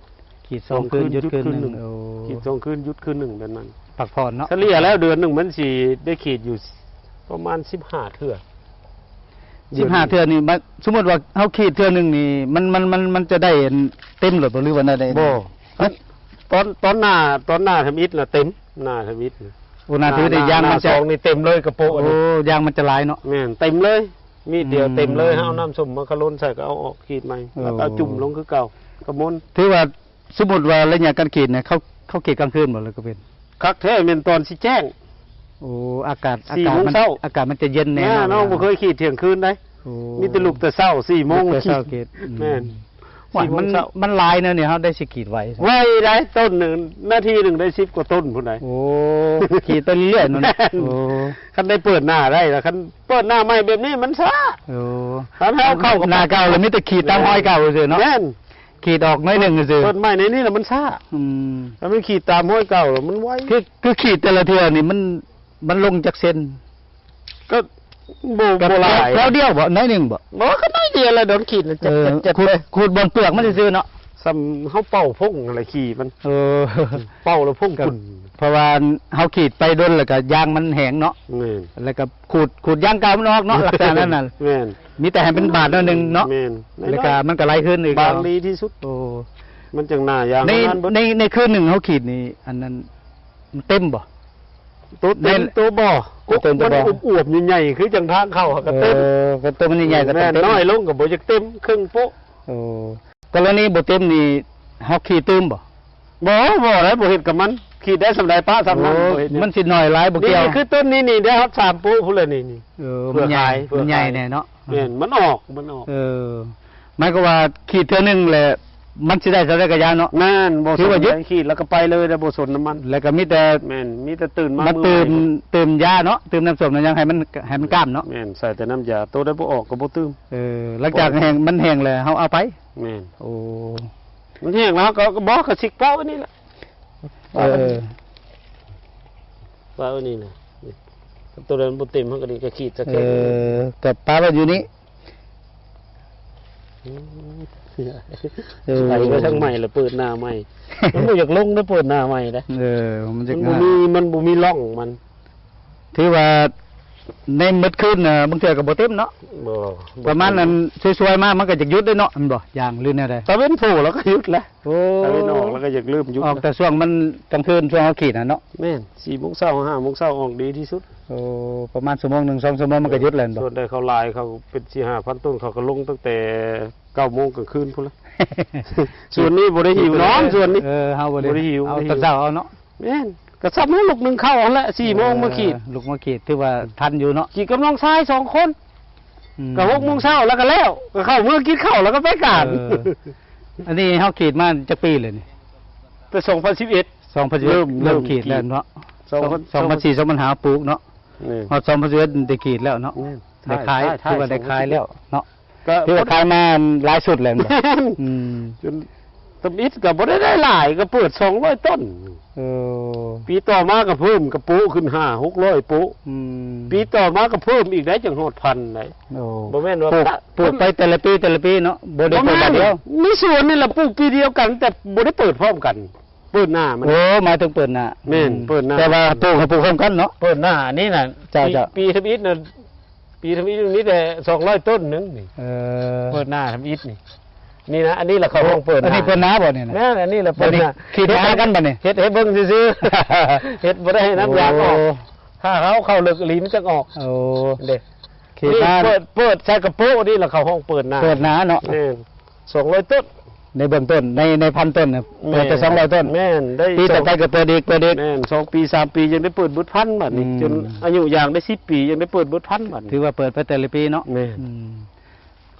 ຂີດສອງຄືນ ສອງຄືນ ຢຸດຄືນໜຶ່ງ ຢຸດຄືນໜຶ່ງ ໂອ້ ຂີດສອງຄືນ ຢຸດຄືນໜຶ່ງ ແບບນັ້ນ ພັກຜ່ອນເນາະ ສະເລ່ຍແລ້ວເດືອນໜຶ່ງມັນຊິໄດ້ຂີດຢູ່ປະມານສິບຫ້າເທື່ອ ສິບຫ້າເທື່ອນີ້ ສົມມຸດວ່າເຮົາຂີດເທື່ອໜຶ່ງນີ້ ມັນ ມັນ ມັນ ມັນຈະໄດ້ອັນເຕັມໂລດບໍ່ ຫຼືວ່າແນວໃດ? ບໍ່ ຕອນ ຕອນໜ້າ ຕອນໜ້າທຳອິດນະເຕັມ ໜ້າທຳອິດ ໂອ້ ໜ້າທຳອິດນີ້ ຢາງມັນຈະ ສອງນີ້ເຕັມເລີຍກະໂປະ ໂອ້ ຢາງມັນຈະຫຼາຍເນາະ ແມ່ນ ເຕັມເລີຍ ມີດດຽວເຕັມເລີຍ ອືມ ເຮົາເອົານ້ຳສົ້ມມາຄະລົນໃສ່ກໍເອົາອອກ ຂີດໃໝ່ ໂອ້ ແລ້ວກໍເອົາຈຸ່ມລົງຄືເກົ່າ ກະມົນ ຖືວ່າ ສົມມຸດວ່າໄລຍະການຂີດນະ ເຂົາ ເຂົາຂີດກາງຄືນບໍ່ ຫຼືກໍເປັນ? ຄັກແທ້ແມ່ນຕອນຊິແຈ້ງ ໂອ້ ອາກາດ ອາກາດມັນ ອາກາດມັນຈະເຢັນແນ່ ແນ່ ເນາະ ນ້ອງບໍ່ເຄີຍຂີດທ່ຽງຄືນໃດ ໂອ້ ມີແຕ່ລຸກແຕ່ເຊົ້າ ສີ່ໂມງ ລຸກແຕ່ເຊົ້າຂີດ ຂີດ ອືມ ແມ່ນ ໂອ້ຍ ສີ່ໂມງເຊົ້າ ມັນ ມັນຫຼາຍແນວນີ້ ເຮົາໄດ້ຊິຂີດໄຫວ ໄຫວໃດ ຕົ້ນໜຶ່ງ ນາທີໜຶ່ງໄດ້ສິບກວ່າຕົ້ນພຸ້ນໃດ ໂອ້ ຂີດໄປເລື້ອຍໆ ເນາະ ແມ່ນ ໂອ້ ຄັນໄດ້ເປີດໜ້າໄດ້ລະ ຄັນເປີດໜ້າໃໝ່ແບບນີ້ມັນຊ້າ ໂອ້ ຄັນເຮົາເຂົ້າກັບໜ້າເກົ່າລະ ມີແຕ່ຂີດຕາມຮອຍເກົ່າຊື່ເນາະ ແມ່ນ ຂີດອອກໜ້ອຍໜຶ່ງຊື່ ເປີດໃໝ່ໃນນີ້ລະມັນຊ້າ ອືມ ຄັນມັນຂີດຕາມຮອຍເກົ່າລະມັນໄວ ຄື ຄືຂີດແຕ່ລະເທື່ອນີ້ມັນ ມັນລົງຈັກເຊັນ? ກໍບໍ່ ກໍ ບໍ່ຫຼາຍ ແຖວດຽວບໍ່? ໜ້ອຍໜຶ່ງບໍ່? ບໍ່ ກໍໜ້ອຍດຽວລະ ດອນຂີດນະ ເອີ ຈັດ ຂູດ ຂູດບ່ອນເປືອກມັນຊື່ໆເນາະ ສ່ຳເຮົາເປົ່າຜົ້ງຫັ້ນລະ ຂີ້ມັນ ເອີ ເປົ່າລະຜົ້ງ ກໍ ເພາະວ່າເຮົາຂີດໄປດົນແລ້ວກໍຢາງມັນແຫ້ງເນາະ ແມ່ນ ແລ້ວກໍຂູດ ຂູດຢາງເກົ່າມັນອອກເນາະ ລັກສະນະນັ້ນ ແມ່ນ ມີແຕ່ໃຫ້ມັນບາດໜ້ອຍໜຶ່ງເນາະ ແມ່ນ ແລ້ວກໍມັນກໍໄຫຼຄືນອີກ ບາງດີທີ່ສຸດ ໂອ້ ມັນຈັ່ງໜ້າຢາງ ໃນ ໃນ ໃນຄືນໜຶ່ງເຮົາຂີດນີ້ ອັນນັ້ນ ມັນເຕັມບໍ່? ໂຕເຕັມ ໂຕບໍ່ ໂຕເຕັມ ໂຕບໍ່ ມັນອວບໆໃຫຍ່ໆ ຄືຈັ່ງທາງເຂົ້າຫັ້ນກໍເຕັມ ເອີ ຄັນໂຕມັນໃຫຍ່ໆກໍເຕັມ ແມ່ນ ເຕັມ ນ້ອຍລົງກໍບໍ່ຢາກເຕັມ ເຄິ່ງໂປະ ໂອ້ ກໍລະນີບໍ່ເຕັມນີ້ ເຮົາຂີດຕື່ມບໍ່? ບໍ່ ບໍ່ໄດ້ ບໍ່ເຮັດກັບມັນ ຂີດໄດ້ສ່ຳໃດປະສ່ຳນັ້ນ ໂອ້ ບໍ່ເຮັດຫຍັງ ມັນຊິໜ້ອຍຫຼາຍບໍ່ກ່ຽວ ນີ້ຄືຕົ້ນນີ້ນີ້ ໄດ້ຮອດສາມໂປະພຸ້ນລະນີ້ ນີ້ ເອີ ມັນໃຫຍ່ ມັນໃຫຍ່ແນ່ເນາະ ແມ່ນ ມັນອອກ ມັນອອກ ເອີ ໝາຍຄວາມວ່າຂີດເທື່ອໜຶ່ງແຫຼະ ມັນຊິໄດ້ສ່ຳໃດກໍຢ່າເນາະ ແມ່ນ ບໍ່ສົນ ຖືວ່າຢຸດ ຂີດແລ້ວກໍໄປເລີຍ ແລ້ວບໍ່ສົນນຳມັນ ແລ້ວກໍມີແຕ່ ແມ່ນ ມີແຕ່ຕື່ມມາ ມາຕື່ມ ໃໝ່ ຕື່ມຢາເນາະ ຕື່ມນ້ຳສົ້ມນ້ຳຫຍັງໃຫ້ມັນ ໃຫ້ມັນກ້າມເນາະ ແມ່ນ ໃສ່ແຕ່ນ້ຳຢາ ໂຕໃດບໍ່ອອກກໍບໍ່ຕື່ມ ເອີ ຫຼັງຈາກແຫ້ງ ມັນແຫ້ງແລ້ວເຮົາເອົາໄປ ແມ່ນ ໂອ້ ມັນແຫ້ງແລ້ວເຮົາກໍ ກໍບໍ່ ກໍຊິກປະໄວ້ນີ້ແຫຼະ ເອີ ປະໄວ້ນີ້ນະ ໂຕໃດມັນບໍ່ເຕັມ ເຮົາກໍດີ ກໍຂີດສະເກດ ເອີ ກໍປະໄວ້ຢູ່ນີ້ ອືມ ເອີ ໄປໄປທາງໃໝ່ລະ ເປີດໜ້າໃໝ່ ມັນບໍ່ຢາກລົງເດ້ ເປີດໜ້າໃໝ່ເດ້ ເອີ ມັນຢາກ ມັນບໍ່ມີ ມັນບໍ່ມີຮ່ອງມັນ ຖືວ່າໃນໝົດຄືນນະ ບາງເທື່ອກໍບໍ່ເຕັມເນາະ ບໍ່ ປະມານນັ້ນ ບໍ່ເຕັມ ຊ່ວຍໆມາ ມັນກໍຢາກຢຸດເດ້ເນາະ ແມ່ນບໍ່ ຢ່າງ ຫຼືແນວໃດ? ຕາເວັນໂຜ່ແລ້ວກໍຢຸດແຫຼະ ໂອ້ ຕາເວັນອອກແລ້ວກໍຢາກເລີ່ມຢຸດ ອອກແຕ່ຊ່ວງມັນກາງຄືນ ຊ່ວງເຮົາຂີດນະເນາະ ແມ່ນ ສີ່ໂມງເຊົ້າ ຫ້າໂມງເຊົ້າອອກດີທີ່ສຸດ ໂອ້ ປະມານຊົ່ວໂມງໜຶ່ງ ສອງຊົ່ວໂມງມັນກໍຢຸດແລ້ວແມ່ນບໍ່? ສ່ວນໃດເຂົາຫຼາຍ ເຂົາເປັນສີ່ຫ້າພັນຕົ້ນ ເຂົາກໍລົງຕັ້ງແຕ່ເກົ້າໂມງກາງຄືນພຸ້ນລະ ສ່ວນນີ້ບໍ່ໄດ້ຫິວນອນ ສ່ວນນີ້ ເອີ ເຮົາບໍ່ໄດ້ ບໍ່ໄດ້ຫິວ ເອົາແຕ່ເຊົ້າເອົາເນາະ ແມ່ນ ກໍສ່ຳເຮົາລຸກໜຶ່ງເຂົ້າຫັ້ນແຫຼະ ສີ່ໂມງມາຂີດ ເອີ ລຸກມາຂີດ ຖືວ່າທັນຢູ່ເນາະ ຂີດກັບນ້ອງຊາຍສອງຄົນ ອືມ ກໍຫົກໂມງເຊົ້າແລ້ວກໍແລ້ວ ກໍເຂົ້າເມືອກິນເຂົ້າແລ້ວກໍໄປການ ເອີ ອັນນີ້ເຮົາຂີດມາຈັກປີແລ້ວນີ້? ແຕ່ສອງພັນສິບເອັດ ສອງພັນສິບເອັດ ເລີ່ມ ເລີ່ມຂີດແລ້ວເນາະ ສອງພັນ ສອງພັນສີ່ ສອງພັນຫ້າ ປູກເນາະ ແມ່ນ ຮອດສອງພັນສິບເອັດໄດ້ຂີດແລ້ວເນາະ ແມ່ນ ໄດ້ຂາຍ ຂາຍ ຖືວ່າໄດ້ຂາຍແລ້ວເນາະ ກໍ ຖືວ່າຂາຍມາຫຼາຍຊຸດແລ້ວແມ່ນບໍ່? ແມ່ນ ອືມ ຈົນທຳອິດກໍບໍ່ໄດ້ ໄດ້ຫຼາຍ ກໍເປີດສອງຮ້ອຍຕົ້ນ ເອີ ປີຕໍ່ມາກໍເພີ່ມ ກໍໂປະຂຶ້ນຫ້າຫົກຮ້ອຍໂປະ ອືມ ປີຕໍ່ມາກໍເພີ່ມອີກໄດ໋ ຈັ່ງຮອດພັນໄດ໋ ໂອ້ ບໍ່ແມ່ນວ່າປູກ ປູກໄປແຕ່ລະປີ ແຕ່ລະປີເນາະ ບໍ່ໄດ້ປູກບາດດຽວ ມີສວນນີ້ລະປູກປີດຽວກັນ ແຕ່ບໍ່ໄດ້ເປີດພ້ອມກັນ ເປີດໜ້າມັນ ໂອ້ ໝາຍເຖິງເປີດໜ້າ ແມ່ນ ອືມ ເປີດໜ້າ ແຕ່ວ່າປູກ ປູກພ້ອມກັນເນາະ ເປີດໜ້ານີ້ນະ ເຈົ້າ ປີ ເຈົ້າ ປີທຳອິດນະ ປີທຳອິດນີ້ມີແຕ່ສອງຮ້ອຍຕົ້ນໜຶ່ງນີ້ ເອີ ເປີດໜ້າທຳອິດນີ້ ນີ້ນະ ອັນນີ້ລະເຂົາຫ້ອງເປີດ ອັນນີ້ເປີດນາບໍ່ນີ້ນະ? ແມ່ນ ອັນນີ້ລະເປີດນາ ຂີດຫາກັນບັດນີ້ ເຮັດໃຫ້ເບິ່ງຊື່ໆ ເຮັດບໍ່ໄດ້ໃຫ້ນ້ຳຢາງອອກ ໂອ້ ຖ້າເຮົາເຂົ້າເລິກອີ່ຫຼີມັນຈັ່ງອອກ ໂອ້ ເດ້ ຂີດມາ ເປີດ ເປີດໃສ່ກະໂປະນີ້ລະເຂົາຫ້ອງເປີດນາ ເປີດນາເນາະ ແມ່ນ ສອງຮ້ອຍຕົ້ນ ໃນເບື້ອງຕົ້ນ ໃນ ໃນພັນຕົ້ນນະ ແມ່ນ ເປີດແຕ່ສອງຮ້ອຍຕົ້ນ ແມ່ນ ໄດ້ ປີຕໍ່ໄປກໍເປີດອີກ ເປີດອີກ ແມ່ນ ສອງປີ ສາມປີ ຍັງໄດ້ເປີດເບິດພັນບັດນີ້ ອືມ ຈົນອາຍຸຢາງໄດ້ສິບປີ ຍັງໄດ້ເປີດເບິດພັນບັດນີ້ ຖືວ່າເປີດໄປແຕ່ລະປີເນາະ ແມ່ນ ອືມ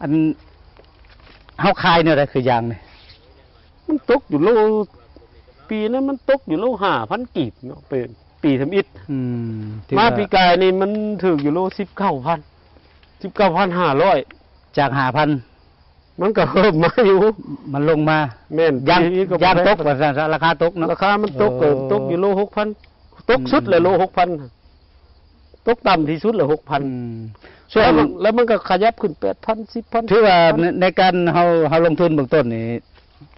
ອັນ ເຮົາຂາຍແນວໃດຄືຢາງນີ້? ມັນຕົກຢູ່ໂລ ປີນັ້ນມັນຕົກຢູ່ໂລຫ້າພັນກີບເນາະ ເປັນປີທຳອິດ ອືມ ມາປີກາຍນີ້ມັນຖືກຢູ່ໂລສິບເກົ້າພັນ ສິບເກົ້າພັນຫ້າຮ້ອຍ ຈາກຫ້າພັນ ມັນກໍເພີ່ມມາຢູ່ ມັນລົງມາ ແມ່ນ ຢາງ ຢາງຕົກວ່າຊັ້ນຊະ ລາຄາຕົກເນາະ ລາຄາມັນຕົກ ໂອ້ ກໍຕົກຢູ່ໂລຫົກພັນ ຕົກສຸດແຫຼະ ອືມ ໂລຫົກພັນ ຕົກຕ່ຳທີ່ສຸດລະຫົກພັນ ອືມ ຊ່ວງ ແລ້ວມັນ ແລ້ວມັນກໍຂະຫຍັບຂຶ້ນແປດພັນ ສິບພັນ ຖືວ່າໃນ ໃນການເຮົາ ເຮົາລົງທຶນເບື້ອງຕົ້ນນີ້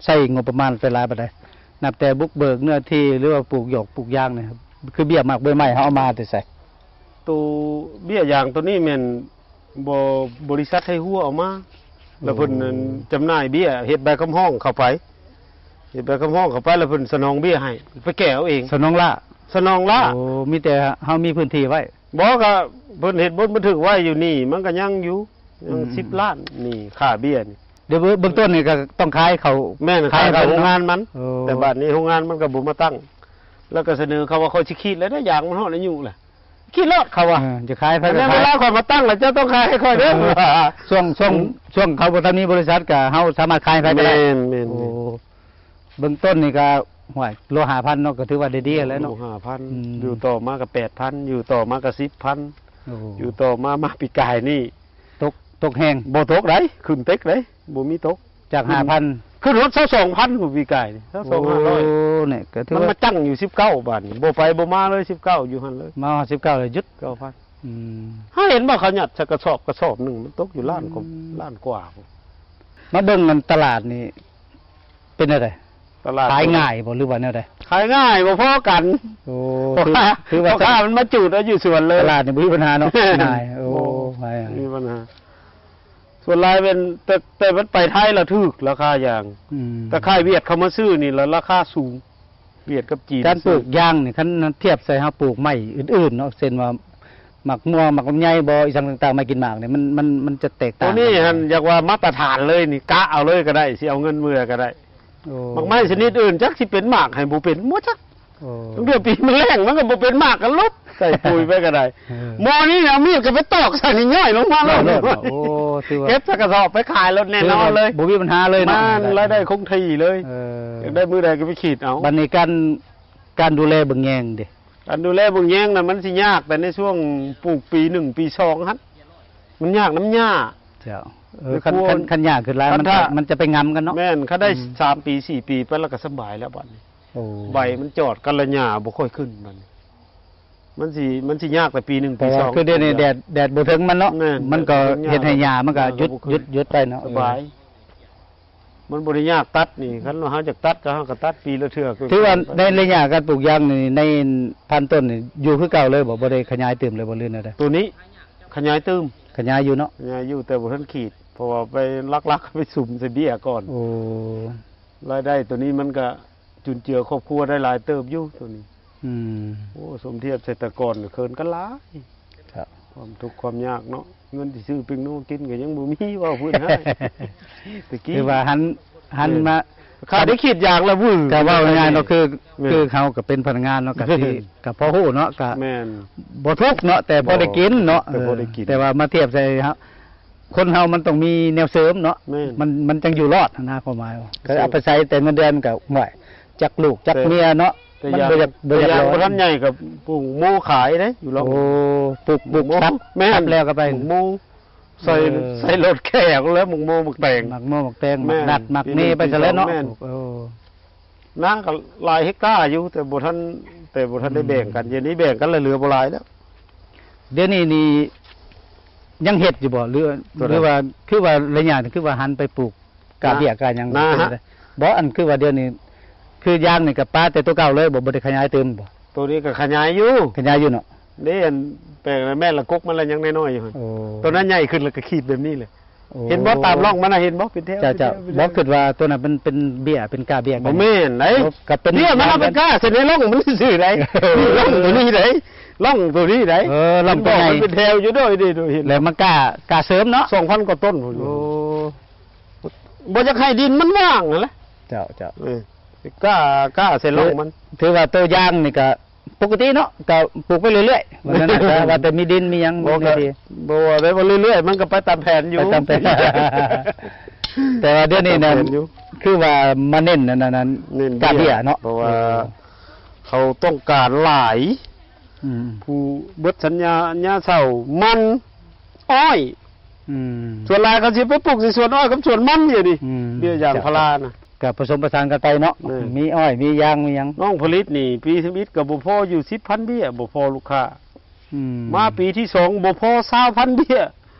ໃຊ້ງົບປະມານໄປຫຼາຍປານໃດ? ນັບແຕ່ບຸກເບີກເນື້ອທີ່ ຫຼືວ່າປູກຢອກປູກຢາງນີ້ ຄືເບ້ຍໝາກເບ້ຍໄມ້ ເຮົາເອົາມາແຕ່ໃສ? ໂຕເບ້ຍຢາງໂຕນີ້ແມ່ນ ບໍ ບໍລິສັດໄທຫົວເອົາມາ ແລ້ວເພິ່ນ ໂອ້ ນັ້ນຈຳໜ່າຍເບ້ຍ ເຮັດໃບຄຳຮ້ອງເຂົ້າໄປ ເຮັດໃບຄຳຮ້ອງເຂົ້າໄປ ແລ້ວເພິ່ນສະໜອງເບ້ຍໃຫ້ ໄປແກ້ເອົາເອງ ສະໜອງລ້າ ສະໜອງລ້າ ໂອ້ ມີແຕ່ເຮົາມີພື້ນທີ່ໄວ້ ບໍ່ ກະເພິ່ນເຮັດບົດບັນທຶກໄວ້ຢູ່ນີ້ ມັນກະຍັງຢູ່ ຍັງ ອືມ ສິບລ້ານ ນີ້ຄ່າເບ້ຍນີ້ ດຽວເບື້ອງຕົ້ນນີ້ກໍຕ້ອງຂາຍເຂົ້າ ແມ່ນ ຂາຍໃຫ້ເພິ່ນເນາະ ຂາຍເຂົ້າໂຮງງານມັນ ໂອ້ ແຕ່ບາດນີ້ໂຮງງານມັນກໍບໍ່ມາຕັ້ງ ແລ້ວກໍສະເໜີເຂົາວ່າ ຂ້ອຍຊິຂີດແລ້ວເດ້ ຢາງມັນຮອດອາຍຸແລ້ວ ຂີດໂລດເຂົາວ່າ ເອີ ຈະຂາຍໃຜກໍຂາຍ ອັນນັ້ນເວລາຂ້ອຍມາຕັ້ງແລ້ວ ເຈົ້າຕ້ອງຂາຍໃຫ້ຂ້ອຍເດີ ເອີ ຊ່ວງ ຊ່ວງ ອືມ ຊ່ວງເຂົາບໍ່ທັນມີບໍລິສັດ ກໍເຮົາສາມາດຂາຍໃຜກໍໄດ້ ແມ່ນ ແມ່ນ ໂອ້ ເບື້ອງຕົ້ນນີ້ກໍ ຫ້ວຍ ໂລຫ້າພັນເນາະ ກໍຖືວ່າໄດ້ດີແລ້ວເນາະ ໂລຫ້າພັນ ອືມ ຢູ່ຕໍ່ມາກໍແປດພັນ ຢູ່ຕໍ່ມາກໍສິບພັນ ໂອ້ ຢູ່ຕໍ່ມາ ມາປີກາຍນີ້ ຕົກ ຕົກແຮງ ບໍ່ຕົກໃດ ຂຶ້ນເຕັກເດ້ ບໍ່ມີຕົກ ຈາກຫ້າພັນ ຂຶ້ນຮອດຊາວສອງພັນ ຜູ້ປີກາຍນີ້ ຊາວສອງ ໂອ້ ຫ້າຮ້ອຍ ນີ້ກໍຖືວ່າ ມັນມາຈັງຢູ່ສິບເກົ້າ ບາດນີ້ ບໍ່ໄປບໍ່ມາເລີຍ ສິບເກົ້າ ຢູ່ຫັ້ນເລີຍ ມາຮອດສິບເກົ້າ ແລ້ວຢຸດ ເກົ້າພັນ ອືມ ເຮົາເຫັນບໍ່ ເຂົາຍັດໃສ່ກະສອບ ກະສອບໜຶ່ງ ມັນຕົກຢູ່ລ້ານກວ່າ ອືມ ລ້ານກວ່າ ມາເບິ່ງອັນຕະຫຼາດນີ້ ເປັນແນວໃດ? ຕະຫຼາດ ຂາຍງ່າຍບໍ່ ຫຼືວ່າແນວໃດ? ຂາຍງ່າຍບໍ່ພໍກັນ ໂອ້ ຄື ຄືວ່າ ພໍ່ຄ້າມັນມາຈູດເອົາຢູ່ສວນເລີຍ ຕະຫຼາດນີ້ບໍ່ມີບັນຫາເນາະ ແມ່ນ ງ່າຍ ໂອ້ ບໍ່ ຂາຍງ່າຍ ມີບັນຫາ ສ່ວນຫຼາຍແມ່ນ ແຕ່ ແຕ່ມັນໄປໄທລະຖືກລາຄາຢາງ ອືມ ແຕ່ຄ້າຍຫວຽດເຂົ້າມາຊື້ນີ້ລະລາຄາສູງ ຫວຽດກັບຈີນ ການປູກຢາງນີ້ ຄັນທຽບໃສ່ເຮົາປູກໄມ້ອື່ນໆເນາະ ເຊັ່ນວ່າ ໝາກມ່ວງ ໝາກລຳໄຍບໍ ອີ່ຫຍັງຕ່າງໆ ໄມ້ກິນໝາກນີ້ ມັນ ມັນ ມັນຈະແຕກຕ່າງກັນ ໂຕນີ້ຫັ້ນ ຢາກວ່າມາດຕະຖານເລີຍນີ້ ກະເອົາເລີຍກໍໄດ້ ຊິເອົາເງິນມື້ໃດກໍໄດ້ ໂອ້ ໝາກໄມ້ຊະນິດອື່ນ ຈັກຊິເປັນໝາກໃຫ້ບໍ່ເປັນ ບໍ່ຈັກ ໂອ້ ເດືອນປີມັນແລ້ງ ມັນກໍບໍ່ເປັນໝາກ ກໍລົບໃສ່ປຸ໋ຍໄປກໍໄດ້ ເອີ ໝໍນີ້ເອົາມີດກໍໄປຕອກໃສ່ນີ້ ຍ້ອຍລົງມາໂລດ ໂອ້ ຖືວ່າ ເກັບໃສ່ກະສອບໄປຂາຍໂລດ ແນ່ນອນເລີຍ ບໍ່ມີບັນຫາເລີຍເນາະ ແມ່ນ ລາຍໄດ້ຄົງທີ່ເລີຍ ເອີ ຢາກໄດ້ມື້ໃດກໍໄປຂີດເອົາ ບັດນີ້ການ ການດູແລເບິ່ງແຍງເດ? ການດູແລເບິ່ງແຍງນະ ມັນຊິຍາກ ແຕ່ໃນຊ່ວງປູກປີໜຶ່ງ ປີສອງຫັ້ນ ມັນຍາກນຳຫຍ້າ ເຈົ້າ ເອີ ຄັນ ຄັນ ຄັນຫຍ້າຂຶ້ນຫຼາຍ ມັນ ມັນຈະໄປງຳກັນເນາະ ແມ່ນ ຄັນໄດ້ ອືມ ສາມປີ ສີ່ປີໄປ ແລ້ວກໍສະບາຍແລ້ວບັດນີ້ ໂອ້ ໃບມັນຈອດກັນ ແລ້ວຫຍ້າບໍ່ຄ່ອຍຂຶ້ນບັດນີ້ ມັນຊິ ມັນຊິຍາກແຕ່ປີໜຶ່ງ ປີສອງ ຄືດຽວນີ້ແດດ ແດດບໍ່ເຖິງມັນເນາະ ແມ່ນ ມັນກໍເຮັດໃຫ້ຫຍ້າມັນກໍຢຸດ ຢຸດ ຢຸດໄປເນາະ ສະບາຍ ເອີ ມັນບໍ່ໄດ້ຍາກຕັດນີ້ ຄັນວ່າເຮົາຢາກຕັດກໍເຮົາກໍຕັດປີລະເທື່ອ ຖືວ່າໃນໄລຍະການປູກຢາງນີ້ ໃນພັນຕົ້ນນີ້ ຢູ່ຄືເກົ່າເລີຍບໍ່? ບໍ່ໄດ້ຂະຫຍາຍຕື່ມເລີຍບໍ່ ຫຼືແນວໃດ? ໂຕນີ້ຂະຫຍາຍຕື່ມ ຂະຫຍາຍຢູ່ເນາະ ຂະຫຍາຍຢູ່ ແຕ່ບໍ່ທັນຂີດ ເພາະວ່າໄປຫຼັກໆໄປສຸມໃສ່ເບ້ຍກ່ອນ ໂອ້ ລາຍໄດ້ໂຕນີ້ມັນກໍຈຸນເຈືອຄອບຄົວໄດ້ຫຼາຍເຕີບຢູ່ໂຕນີ້ ອືມ ໂອ້ ສົມທຽບໃສ່ແຕ່ກ່ອນເຂີນກັນຫຼາຍ ຄວາມທຸກຄວາມຍາກເນາະ ເງິນຊິຊື້ປີ້ງນົວກິນກໍຍັງບໍ່ມີ ເວົ້າພື້ນໃຫ້ ແຕ່ກີ້ ຄືວ່າຫັນ ຫັນມາ ຂ້າໄດ້ຂີດຢາງລະວື ກໍເວົ້າງ່າຍໆເນາະ ຄື ແມ່ນ ຄືເຮົາກໍເປັນພະນັກງານເນາະ ກໍຊິ ແມ່ນ ກໍພໍຮູ້ເນາະ ກໍ ແມ່ນ ບໍ່ທຸກເນາະ ແຕ່ພໍໄດ້ກິນເນາະ ແຕ່ພໍໄດ້ກິນ ເອີ ແຕ່ວ່າມາທຽບໃສ່ເຮົາ ຄົນເຮົາມັນຕ້ອງມີແນວເສີມເນາະ ແມ່ນ ມັນ ມັນຈັ່ງຢູ່ລອດຫັ້ນນະ ຄວາມໝາຍວ່າ ກໍເອົາໄປໃຊ້ແຕ່ເງິນເດືອນກໍ ໂອ້ຍ ຈັກລູກຈັກເມຍເນາະ ແຕ່ ມັນບໍ່ຢາກ ບໍ່ຢາກ ບໍ່ທັນໃຫຍ່ກໍປູກໂມຂາຍເດ້ ຢູ່ລອງ ໂອ້ ປູກ ປູກ ປູກໂມ ຕັດ ແມ່ນ ຕັດແລ້ວກໍໄປ ໝາກໂມ ໃສ່ ເອີ ໃສ່ລົດແຂ່ແລ້ວ ໝາກໂມ ໝາກແຕງ ໝາກໂມ ໝາກແຕງ ແມ່ນ ໝາກນັດ ໝາກເມ ປີໜຶ່ງ ໄປຊະແລ້ວເນາະ ປີສອງ ແມ່ນ ໂອ້ ນາກໍຫຼາຍເຮັກຕາຢູ່ ແຕ່ບໍ່ທັນ ແຕ່ບໍ່ທັນໄດ້ແບ່ງກັນ ອືມ ດຽວນີ້ແບ່ງກັນລະເຫຼືອບໍ່ຫຼາຍແລ້ວ ດຽວນີ້ນີ້ຍັງເຮັດຢູ່ບໍ່ ຫຼື ຫຼືວ່າ ຄືວ່າໄລຍະນີ້ ຄືວ່າຫັນໄປປູກ ກາເບ້ຍກາຫຍັງ ນາ ບໍ່ ອັນຄືວ່າດຽວນີ້ ຄືຢາງນີ້ກໍປະແຕ່ໂຕເກົ່າເລີຍບໍ່ ບໍ່ໄດ້ຂະຫຍາຍຕື່ມບໍ່? ໂຕນີ້ກໍຂະຫຍາຍຢູ່ ຂະຫຍາຍຢູ່ເນາະ ເດ້ ອັນແປງນັ້ນແມ່ນລະກົກມັນລະຍັງນ້ອຍໆຢູ່ ໂອ້ ໂຕນັ້ນໃຫຍ່ຂຶ້ນລະກໍຂີດແບບນີ້ແຫຼະ ໂອ້ ເຫັນບໍ່ ຕາມຮ່ອງມັນນະ ເຫັນບໍ່ ເປັນແຖວ ເຈົ້າ ເປັນແຖວ ເຈົ້າ ເປັນແຖວ ບໍ່ ຄິດວ່າຕົວນັ້ນເປັນ ເປັນເບ້ຍ ເປັນກ້າເບ້ຍ ບໍ່ແມ່ນໃດ໋ ໂອ້ ກໍເປັນ ເບ້ຍມັນເອົາໄປກ້າໃສ່ໃນຮ່ອງມັນຊື່ໆໃດ໋ ນີ້ຮ່ອງຕົວນີ້ໃດ໋ ຮ່ອງຕົວນີ້ໃດ໋ ເອີ ຮ່ອງຕົວໃຫຍ່ ມັນເປັນແຖວຢູ່ ໂດຍ ໂດຍ ໂດຍ ເຫັນ ແລ້ວມັນກ້າ ກ້າເສີມເນາະ ສອງພັນກວ່າຕົ້ນພຸ້ນ ໂອ້ ບໍ່ຢາກໃຫ້ດິນມັນວ່າງຫັ້ນແຫຼະ ເຈົ້າ ເຈົ້າ ເອີ ກ້າ ກ້າໃສ່ຮ່ອງມັນ ຖື ຖືວ່າໂຕຢ່າງນີ້ກໍ ປົກກະຕິເນາະ ກໍປູກໄປເລື້ອຍໆ ວ່າຊັ້ນນະ ວ່າແຕ່ມີດິນມີຫຍັງ ບໍ່ ໃນທີ່ ບໍ່ໄດ້ວ່າເລື້ອຍໆ ມັນກໍໄປຕາມແຜນຢູ່ ໄປຕາມແຜນ ແຕ່ວ່າດຽວນີ້ນະ ຕາມແຜນຢູ່ ຄືວ່າມາເນັ້ນອັນນັ້ນ ເນັ້ນກ້າເບ້ຍເນາະ ເພາະວ່າ ເອີ ເຂົາຕ້ອງການຫຼາຍ ອືມ ຜູ້ເບິດສັນຍາ ຍາເຊົ່າ ມັນ ອ້ອຍ ອືມ ສ່ວນຫຼາຍເຂົາຊິໄປປູກໃນສວນອ້ອຍກັບສວນມັນຢູ່ນີ້ ອືມ ເບ້ຍຢາງພາລານະ ກໍປະສົມປະສານກັນໄປເນາະ ແມ່ນ ມີອ້ອຍ ມີຢາງ ມີຫຍັງ ນ້ອງຜະລິດນີ້ ປີທຳອິດກໍບໍ່ພໍຢູ່ສິບພັນເບ້ຍ ບໍ່ພໍລູກຄ້າ ອືມ ມາປີທີສອງບໍ່ພໍຊາວພັນເບ້ຍ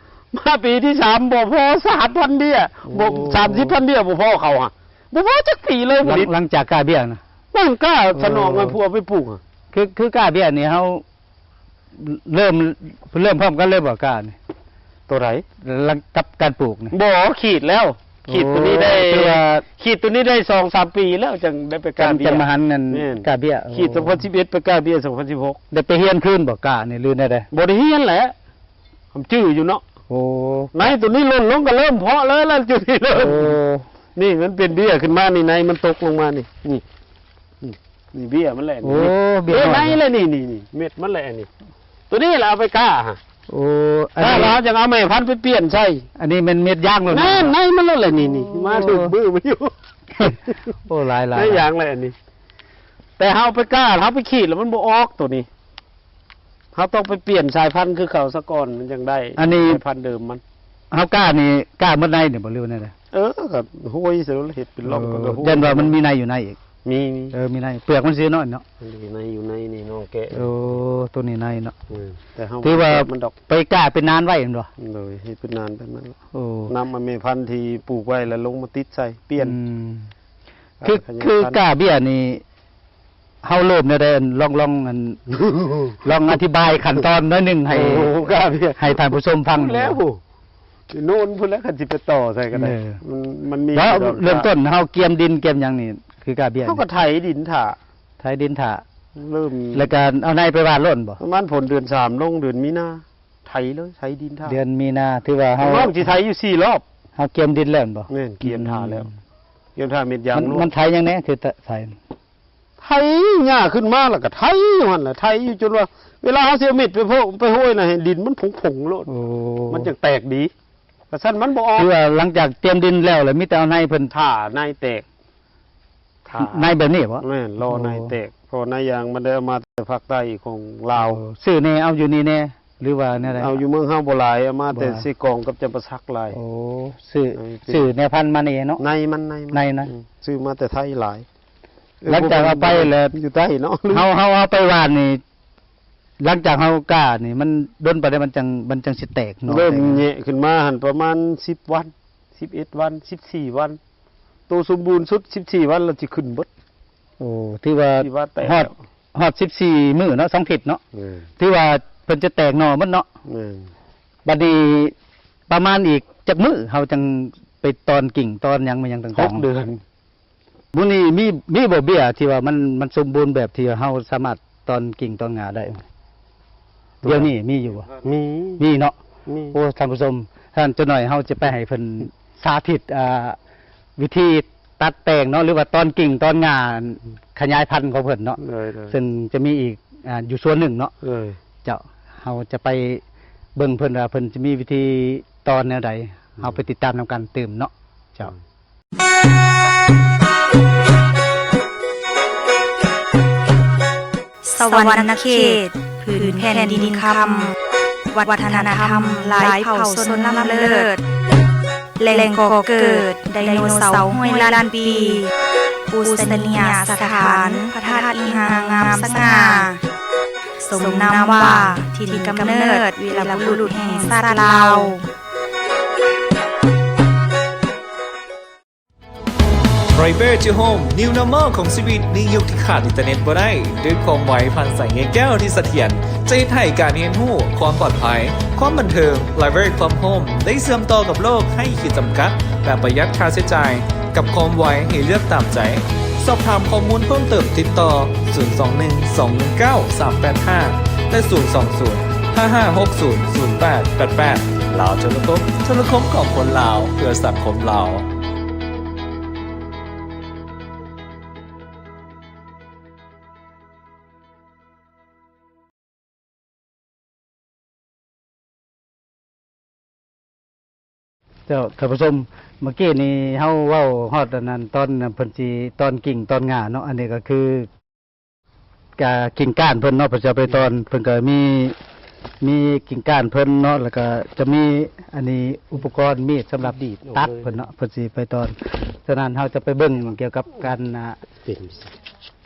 ມາປີທີສາມບໍ່ພໍສາມພັນເບ້ຍ ໂອ້ ບໍ່ ສາມສິບພັນເບ້ຍ ບໍ່ພໍເຂົາຫະ ບໍ່ພໍຈັກປີເລີຍຜະລິດ ຫຼັງຈາກກ້າເບ້ຍນະ ມັນກ້າສະໜອງໃຫ້ຜູ້ເອົາໄປປູກຫະ ຄື ຄືກ້າເບ້ຍນີ້ເຮົາ ເລີ່ມ ເລີ່ມພ້ອມກັນເລີຍບໍ່ກ້ານີ້ ໂຕໃດ ຫຼັງກັບການປູກນີ້ ບໍ່ ຂີດແລ້ວ ຂີດໂຕນີ້ໄດ້ ໂອ້ ຄືວ່າ ຂີດໂຕນີ້ໄດ້ສອງສາມປີແລ້ວ ຈັ່ງໄດ້ໄປກ້າເບ້ຍ ຈັ່ງມາຫັນນັ້ນ ແມ່ນ ກ້າເບ້ຍ ຂີດສອງພັນສິບເອັດ ໂອ້ ໄປກ້າເບ້ຍສອງພັນສິບຫົກ ໄດ້ໄປຮຽນຄືນບໍ່ກ້ານີ້ ຫຼືແນວໃດ ບໍ່ໄດ້ຮຽນແຫຼະ ຄຳຈື່ຢູ່ເນາະ ໂອ້ ໃນໂຕນີ້ຫຼົ່ນລົງກໍເລີ່ມເພາະເລີຍລະຈຸດນີ້ເລີຍ ໂອ້ ນີ້ມັນເປັນເບ້ຍຂຶ້ນມານີ້ ໃນມັນຕົກລົງມານີ້ ນີ້ ນີ້ເບ້ຍມັນແຫຼະ ໂອ້ ນີ້ ເບ້ຍ ເບ້ຍໃນແຫຼະນີ້ ນີ້ ນີ້ ເມັດມັນແຫຼະນີ້ ໂຕນີ້ລະເອົາໄປກ້າຫະ ໂອ້ ອັນນີ້ ກ້າແລ້ວຈັ່ງເອົາແມ່ພັນໄປປ່ຽນໃສ່ ອັນນີ້ແມ່ນເມັດຢາງໂລດ ແມ່ນ ໃນມັນໂລດແຫຼະນີ້ ນີ້ ໂອ້ ມາຖືກມືມັນຢູ່ ໂອ້ ຫຼາຍໆ ໃນຢາງແຫຼະອັນນີ້ ແຕ່ເຮົາໄປກ້າ ເຮົາໄປຂີດແລ້ວມັນບໍ່ອອກໂຕນີ້ ເຮົາຕ້ອງໄປປ່ຽນສາຍພັນຄືເຂົາສາກ່ອນ ມັນຈັ່ງໄດ້ ອັນນີ້ ສາຍພັນເດີມມັນ ເຮົາກ້ານີ້ ກ້າໝົດໃນນີ້ບໍ່ ຫຼືວ່າແນວໃດ ເອີ ກໍຫ້ວຍໃສ່ໂລດ ເຮັດເປັນຮ່ອງ ເອີ ກໍຫ້ວຍ ຢ້ານວ່າມັນມີໃນຢູ່ໃນອີກ ມີ ມີ ເອີ ມີໃນ ເປືອກມັນຊິນ້ອຍເນາະ ມັນມີໃນຢູ່ໃນນີ້ ນ້ອງແກະ ໂອ້ ໂຕນີ້ໃນເນາະ ເອີ ແຕ່ເຮົາ ຖືວ່າມັນດອກ ໄປກ້າເປັນນານໄວ້ແມ່ນບໍ່ ໂດຍ ເຮັດເປັນນານແບບນັ້ນ ໂອ້ ນຳເອົາແມ່ພັນທີ່ປູກໄວ້ແລ້ວລົງມາຕິດໃສ່ ປ່ຽນ ອືມ ຄື ຄືກ້າເບ້ຍນີ້ ເຮົາເລີ່ມແນວໃດ ອັນ ລອງ ລອງ ອັນ ລອງອະທິບາຍຂັ້ນຕອນໜ້ອຍໜຶ່ງໃຫ້ ໂອ້ ກ້າເບ້ຍ ໃຫ້ທ່ານຜູ້ຊົມຟັງແລ້ວ ໂນນພຸ້ນແຫຼະ ຄັນຊິໄປຕໍ່ໃສ່ກໍໄດ້ ເອີ ມັນ ມັນມີ ແລ້ວເລີ່ມຕົ້ນເຮົາກຽມດິນກຽມຫຍັງນີ້ ຄືກ້າເບ້ຍ ເຮົາກໍໄຖດິນຖ້າ ໄຖດິນຖ້າ ເລີ່ມ ແລ້ວກໍເອົາໃນໄປຫວ່ານໂລດບໍ່ ປະມານຝົນເດືອນສາມລົງເດືອນມີນາ ໄຖເລີຍ ໄຖດິນຖ້າ ເດືອນມີນາ ຖືວ່າເຮົາ ນ້ອງຊິໄຖຢູ່ສີ່ລອບ ເຮົາກຽມດິນແລ້ວແມ່ນບໍ່ ແມ່ນ ກຽມຖ້າແລ້ວ ອືມ ກຽມຖ້າເມັດຢາງ ມັນ ໂລດ ມັນໄຖຫຍັງແດ່ ຄືໄຖ ໄຖຫຍ້າຂຶ້ນມາແລ້ວກໍໄຖຢູ່ຫັ້ນແຫຼະ ໄຖຢູ່ຈົນວ່າ ເວລາເຮົາຊິເອົາເມັດໄປໂພ ໄປໂຮຍນະ ໃຫ້ດິນມັນຜົງໆໂລດ ໂອ້ ມັນຈັ່ງແຕກດີ ກະຊັ້ນມັນບໍ່ອອກ ຄືວ່າຫຼັງຈາກຕຽມດິນແລ້ວ ແລ້ວມີແຕ່ເອົາໃນເພິ່ນ ຖ້າໃນແຕກ ຖ້າ ໃນແບບນີ້ບໍ່ ແມ່ນ ລໍໃນແຕກ ໂອ້ ເພາະໃນຢາງມັນໄດ້ເອົາມາແຕ່ພາກໃຕ້ຂອງລາວ ໂອ້ ຊື້ແດ່ ເອົາຢູ່ນີ້ແດ່ ຫຼືວ່າແນວໃດ ເອົາຢູ່ເມືອງເຮົາບໍ່ຫຼາຍ ເອົາມາແຕ່ເຊກອງກັບຈຳປາສັກຫຼາຍ ໂອ້ ຊື້ ໃນ ຊື້ແນວພັນມານີ້ເນາະ ໃນມັນ ໃນມັນ ໃນນະ ອືມ ຊື້ມາແຕ່ໄທຫຼາຍ ຫຼັງຈາກເອົາໄປແລ້ວ ຢູ່ໃຕ້ເນາະ ເຮົາ ເຮົາເອົາໄປຫວ່ານນີ້ ຫຼັງຈາກເຮົາກ້ານີ້ ມັນດົນປານໃດມັນຈັ່ງ ມັນຈັ່ງຊິແຕກໜໍ່ ເລີ່ມແຕກຫຍັງ ແຍະຂຶ້ນມາຫັ້ນປະມານສິບວັນ ສິບເອັດວັນ ສິບສີ່ວັນ ໂຕສົມບູນສຸດສິບສີ່ວັນລະຊິຂຶ້ນເບິດ ໂອ້ ຖືວ່າ ທີ່ວ່າແຕກ ຮອດ ຮອດສິບສີ່ມື້ເນາະ ສອງທິດເນາະ ເອີ ຖືວ່າເພິ່ນຈະແຕກໜໍ່ໝົດເນາະ ແມ່ນ ບັດນີ້ປະມານອີກຈັກມື້ເຮົາຈັ່ງໄປຕອນກິ່ງຕອນຫຍັງມາຫຍັງຕ່າງໆ ຫົກເດືອນ ມື້ນີ້ມີ ມີບໍ່ເບ້ຍທີ່ວ່າມັນ ມັນສົມບູນແບບທີ່ເຮົາສາມາດຕອນກິ່ງຕອນຫຍ້າໄດ້ ດຽວນີ້ມີຢູ່ບໍ່ ມີ ມີເນາະ ມີ ໂອ້ ທ່ານຜູ້ຊົມ ທ່ານ ຈັກໜ້ອຍເຮົາຈະໄປໃຫ້ເພິ່ນສາທິດ ອ່າ ວິທີຕັດແຕ່ງເນາະ ຫຼືວ່າຕອນກິ່ງຕອນຫຍ້າ ຂະຫຍາຍພັນຂອງເພິ່ນເນາະ ໂດຍ ໂດຍ ເຊິ່ງຈະມີອີກ ອ່າ ຢູ່ສວນໜຶ່ງເນາະ ໂດຍ ເຈົ້າ ເຮົາຈະໄປເບິ່ງເພິ່ນວ່າເພິ່ນຈະມີວິທີຕອນແນວໃດ ເຮົາໄປຕິດຕາມນຳກັນຕື່ມເນາະ ເຈົ້າ ສະຫວັນນະເຂດ ຜືນແຜ່ນດິນຄຳ ວັດທະນະທຳຫຼາຍເຜົ່າຊົນລ້ຳເລີດ ແຫຼ່ງກໍ່ເກີດໄດໂນເສົາຮ້ອຍລ້ານປີ ປູຊະນີຍະສະຖານ ພະທາດອີງຮ່າງງາມສະຫງ່າ ສົມນາມວ່າ ຖິ່ນກຳເນີດ ວີລະບຸລຸດແຫ່ງຊາດລາວ. Fiber to Home New Normal ຂອງຊີວິດໃນຍຸກທີ່ຂາດອິນເຕີເນັດບໍ່ໄດ້. ດ້ວຍຄວາມໄວຜ່ານສາຍໃຍແກ້ວທີ່ສະຖຽນ ຈະເຮັດໃຫ້ການຮຽນຮູ້, ຄວາມປອດໄພ, ຄວາມບັນເທີງ, Fiber from Home ໄດ້ເຊື່ອມຕໍ່ກັບໂລກໄຮ້ຂີດຈຳກັດ ແລະ ປະຢັດຄ່າໃຊ້ຈ່າຍ ກັບຄວາມໄວໃຫ້ເລືອກຕາມໃຈ. ສອບຖາມຂໍ້ມູນເພີ່ມເຕີມຕິດຕໍ່ ສູນສອງໜຶ່ງ ສອງໜຶ່ງເກົ້າ ສາມແປດຫ້າ ແລະ ສູນສອງສູນ ຫ້າຫ້າຫົກສູນ ສູນແປດແປດແປດ. ລາວໂທລະຄົມ, ໂທລະຄົມຂອງຄົນລາວ ເພື່ອສັງຄົມລາວ. ເຈົ້າ ທ່ານຜູ້ຊົມ, ເມື່ອກີ້ນີ້ເຮົາເວົ້າຮອດອັນນັ້ນ ຕອນເພິ່ນຊິຕອນກິ່ງຕອນງ່າເນາະ. ອັນນີ້ກໍຄື ກະກິ່ງກ້ານເພິ່ນເນາະ ເພິ່ນຊິເອົາໄປຕອນ. ເພິ່ນກໍມີ ມີກິ່ງກ້ານເພິ່ນເນາະ ແລ້ວກໍຈະມີອັນນີ້ ອຸປະກອນມີດສຳລັບດີດຕັດເພິ່ນເນາະ ເພິ່ນຊິໄປຕອນ. ສະນັ້ນເຮົາຈະໄປເບິ່ງກ່ຽວກັບການ ອ່າ ຕິ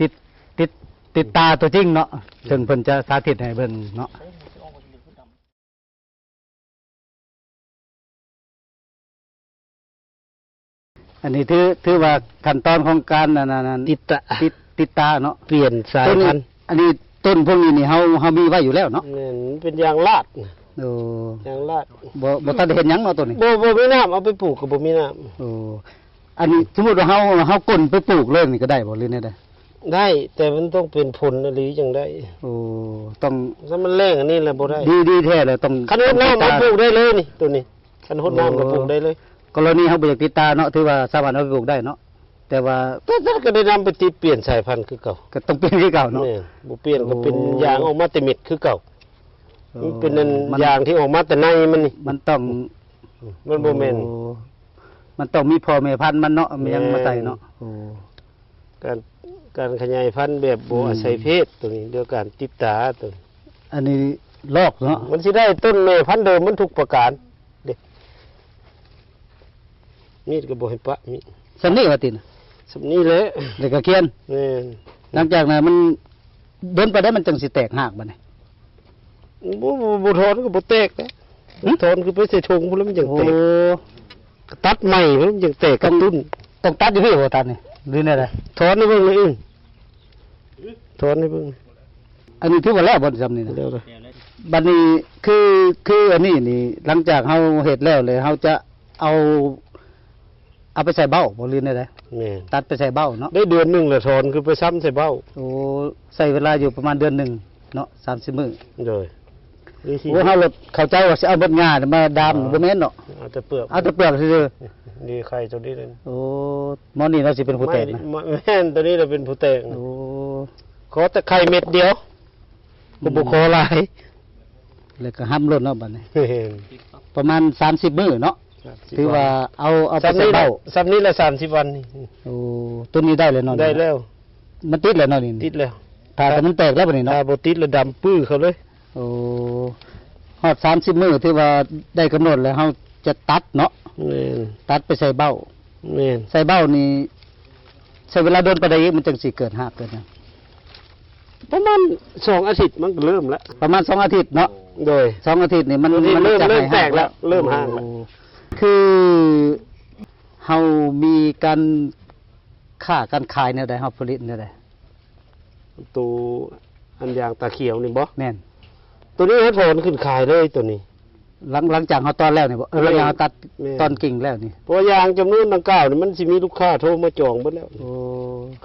ດ ຕິດ ຕິດຕາຕົວຈິງເນາະ ເຊິ່ງເພິ່ນຈະສາທິດໃຫ້ເບິ່ງເນາະ. ອັນນີ້ຖື ຖືວ່າຂັ້ນຕອນຂອງການອັນນັ້ນ ຕິດຕາ ຕິດ ຕິດຕາເນາະ ປ່ຽນສາຍພັນ. ອັນນີ້ຕົ້ນພວກນີ້ນີ້ເຮົາ ເຮົາມີໄວ້ຢູ່ແລ້ວເນາະ. ແມ່ນ ມັນເປັນຢາງລາດ. ໂອ້ ຢາງລາດ ບໍ່ ບໍ່ທັນໄດ້ເຮັດຫຍັງເນາະໂຕນີ້. ບໍ່ ບໍ່ມີນ້ຳ ເອົາໄປປູກກໍບໍ່ມີນ້ຳ. ໂອ້ ອັນນີ້ສົມມຸດວ່າເຮົາ ເຮົາກົ້ນໄປປູກເລີຍນີ້ກໍໄດ້ບໍ່ ຫຼືແນວໃດ? ໄດ້ ແຕ່ມັນຕ້ອງເປັນຝົນອີ່ຫຼີຈັ່ງໄດ້. ໂອ້ ຕ້ອງ ຄັນມັນແລ້ງອັນນີ້ແຫຼະບໍ່ໄດ້. ດີ ດີແທ້ແຫຼະ ຕ້ອງ ຄັນຫົດນ້ຳມາປູກໄດ້ເລີຍນີ້ ໂຕນີ້ ຄັນຫົດນ້ຳກໍປູກໄດ້ເລີຍ. ກໍລະນີເຮົາບໍ່ຢາກຕິດຕາເນາະ ຖືວ່າສາມາດເອົາໄປປູກໄດ້ເນາະ ແຕ່ວ່າ ແຕ່ ແຕ່ກໍໄດ້ນຳໄປຕິດປ່ຽນສາຍພັນຄືເກົ່າ. ກໍຕ້ອງປ່ຽນຄືເກົ່າເນາະ. ແມ່ນ ບໍ່ປ່ຽນກໍເປັນ ໂອ້ ຢາງອອກມາແຕ່ເມັດຄືເກົ່າ. ໂອ້ ມັນເປັນອັນ ມັນ ຢາງທີ່ອອກມາແຕ່ໃນມັນນີ້ ມັນຕ້ອງ ມັນບໍ່ແມ່ນ. ໂອ້ ມັນຕ້ອງມີພໍ່ແມ່ພັນມັນເນາະ ມີຫຍັງມາໃສ່ເນາະ. ແມ່ນ ໂອ້ ການ ການຂະຫຍາຍພັນແບບບໍ່ ອືມ ອາໄສເພດໂຕນີ້ ໂດຍການຕິດຕາໂຕນີ້. ອັນນີ້ລອກເນາະ ມັນຊິໄດ້ຕົ້ນແມ່ພັນເດີມມັນທຸກປະການເດ້. ມີດກໍບໍ່ໃຫ້ປະ ມີດ ສ່ຳນີ້ວ່າຕິນະ ສ່ຳນີ້ແຫຼະ ແລ້ວກໍຂຽນ. ແມ່ນ ຫຼັງຈາກນັ້ນມັນດົນປານໃດມັນຈັ່ງຊິແຕກຮາກບາດນີ້? ບໍ່ ບໍ່ ບໍ່ຖອນກໍບໍ່ແຕກແຫຼະ. ຫຶ? ຖອນຄືໄປໃສ່ຖົງພຸ້ນແລ້ວມັນຈັ່ງແຕກ. ໂອ້ ກໍຕັດໃໝ່ພຸ້ນມັນຈັ່ງແຕກ ຕ້ອງ ກະຕຸ້ນ. ຕ້ອງຕັດຢູ່ພີ້ບໍ່ຕັດນີ້ ຫຼືແນວໃດ? ຖອນໃຫ້ເບິ່ງເລີຍ ອື ຖອນໃຫ້ເບິ່ງ. ອັນນີ້ຖືວ່າແລ້ວບໍ່ ສ່ຳນີ້ນະ? ແລ້ວລະ. ບັດນີ້ຄື ຄືອັນນີ້ນີ້ ຫຼັງຈາກເຮົາເຮັດແລ້ວ ແລ້ວເຮົາຈະເອົາ ເອົາໄປໃສ່ເບົ້າບໍ່ ຫຼືແນວໃດ? ແມ່ນ ຕັດໄປໃສ່ເບົ້າເນາະ. ໄດ້ເດືອນໜຶ່ງແລ້ວ ຖອນຄືໄປຊຳໃສ່ເບົ້າ. ໂອ້ ໃຊ້ເວລາຢູ່ປະມານເດືອນໜຶ່ງເນາະ ສາມສິບມື້. ໂດຍ ໂອ້ ເຮົາເລີຍເຂົ້າໃຈວ່າຊິເອົາເບິດງ່າມາດາມ. ອໍ ບໍ່ແມ່ນເນາະ ເອົາແຕ່ເປືອກ ເອົາແຕ່ເປືອກຊື່ໆ. ນີ້ໄຂ່ຕົວນີ້. ໂອ້ ໝໍນີ້ລາວຊິເປັນຜູ້ແຕກນະ. ແມ່ນ ຕົວນີ້ລະເປັນຜູ້ແຕກ. ໂອ້ ຂໍແຕ່ໄຂ່ເມັດດຽວ ບໍ່ ບໍ່ຂໍຫຼາຍ ແລ້ວກໍຫ້ຳໂລດເນາະບັດນີ້. ແມ່ນ ປະມານສາມສິບມື້ເນາະ. ສາມສິບ ຖືວ່າເອົາ ເອົາໄປໃສ່ເບົ້າ ສ່ຳນີ້ລະ ສ່ຳນີ້ລະສາມສິບວັນນີ້. ໂອ້ ຕົວນີ້ໄດ້ແລ້ວເນາະ. ໄດ້ແລ້ວ ມັນຕິດແລ້ວເນາະນີ້. ຕິດແລ້ວ ຖ້າແຕ່ມັນແຕກແລ້ວບັດນີ້ເນາະ. ຖ້າບໍ່ຕິດລະດຳປືເຂົ້າເລີຍ. ໂອ້ ຮອດສາມສິບມື້ຖືວ່າໄດ້ກຳນົດແລ້ວ ເຮົາຈະຕັດເນາະ. ແມ່ນ ຕັດໄປໃສ່ເບົ້າ. ແມ່ນ ໃສ່ເບົ້ານີ້ໃຊ້ເວລາດົນປານໃດອີກ ມັນຈັ່ງຊິເກີດຮາກເກີດຫຍັງ? ປະມານສອງອາທິດມັນກໍເລີ່ມແລ້ວ. ປະມານສອງອາທິດເນາະ. ໂດຍ ສອງອາທິດນີ້ມັນ ມັນເລີ່ມ ມັນຈະ ເລີ່ມແຕກແລ້ວ ເລີ່ມຮາກແລ້ວ. ໂອ້ ຄືເຮົາມີການຄ້າການຂາຍແນວໃດ ເຮົາຜະລິດແນວໃດ? ໂຕອັນຢາງຕາຂຽວນີ້ບໍ່? ແມ່ນ ໂຕນີ້ເຮົາຖອນຂຶ້ນຂາຍເລີຍໂຕນີ້. ຫຼັງ ຫຼັງຈາກເຮົາຕອນແລ້ວນີ້ບໍ່? ເອີ ແມ່ນ ຫຼັງຈາກເຮົາຕັດ ແມ່ນ ຕອນກິ່ງແລ້ວນີ້. ເພາະວ່າຢາງຈຳນວນດັ່ງກ່າວນີ້ ມັນຊິມີລູກຄ້າໂທມາຈອງເບິດແລ້ວ. ໂອ້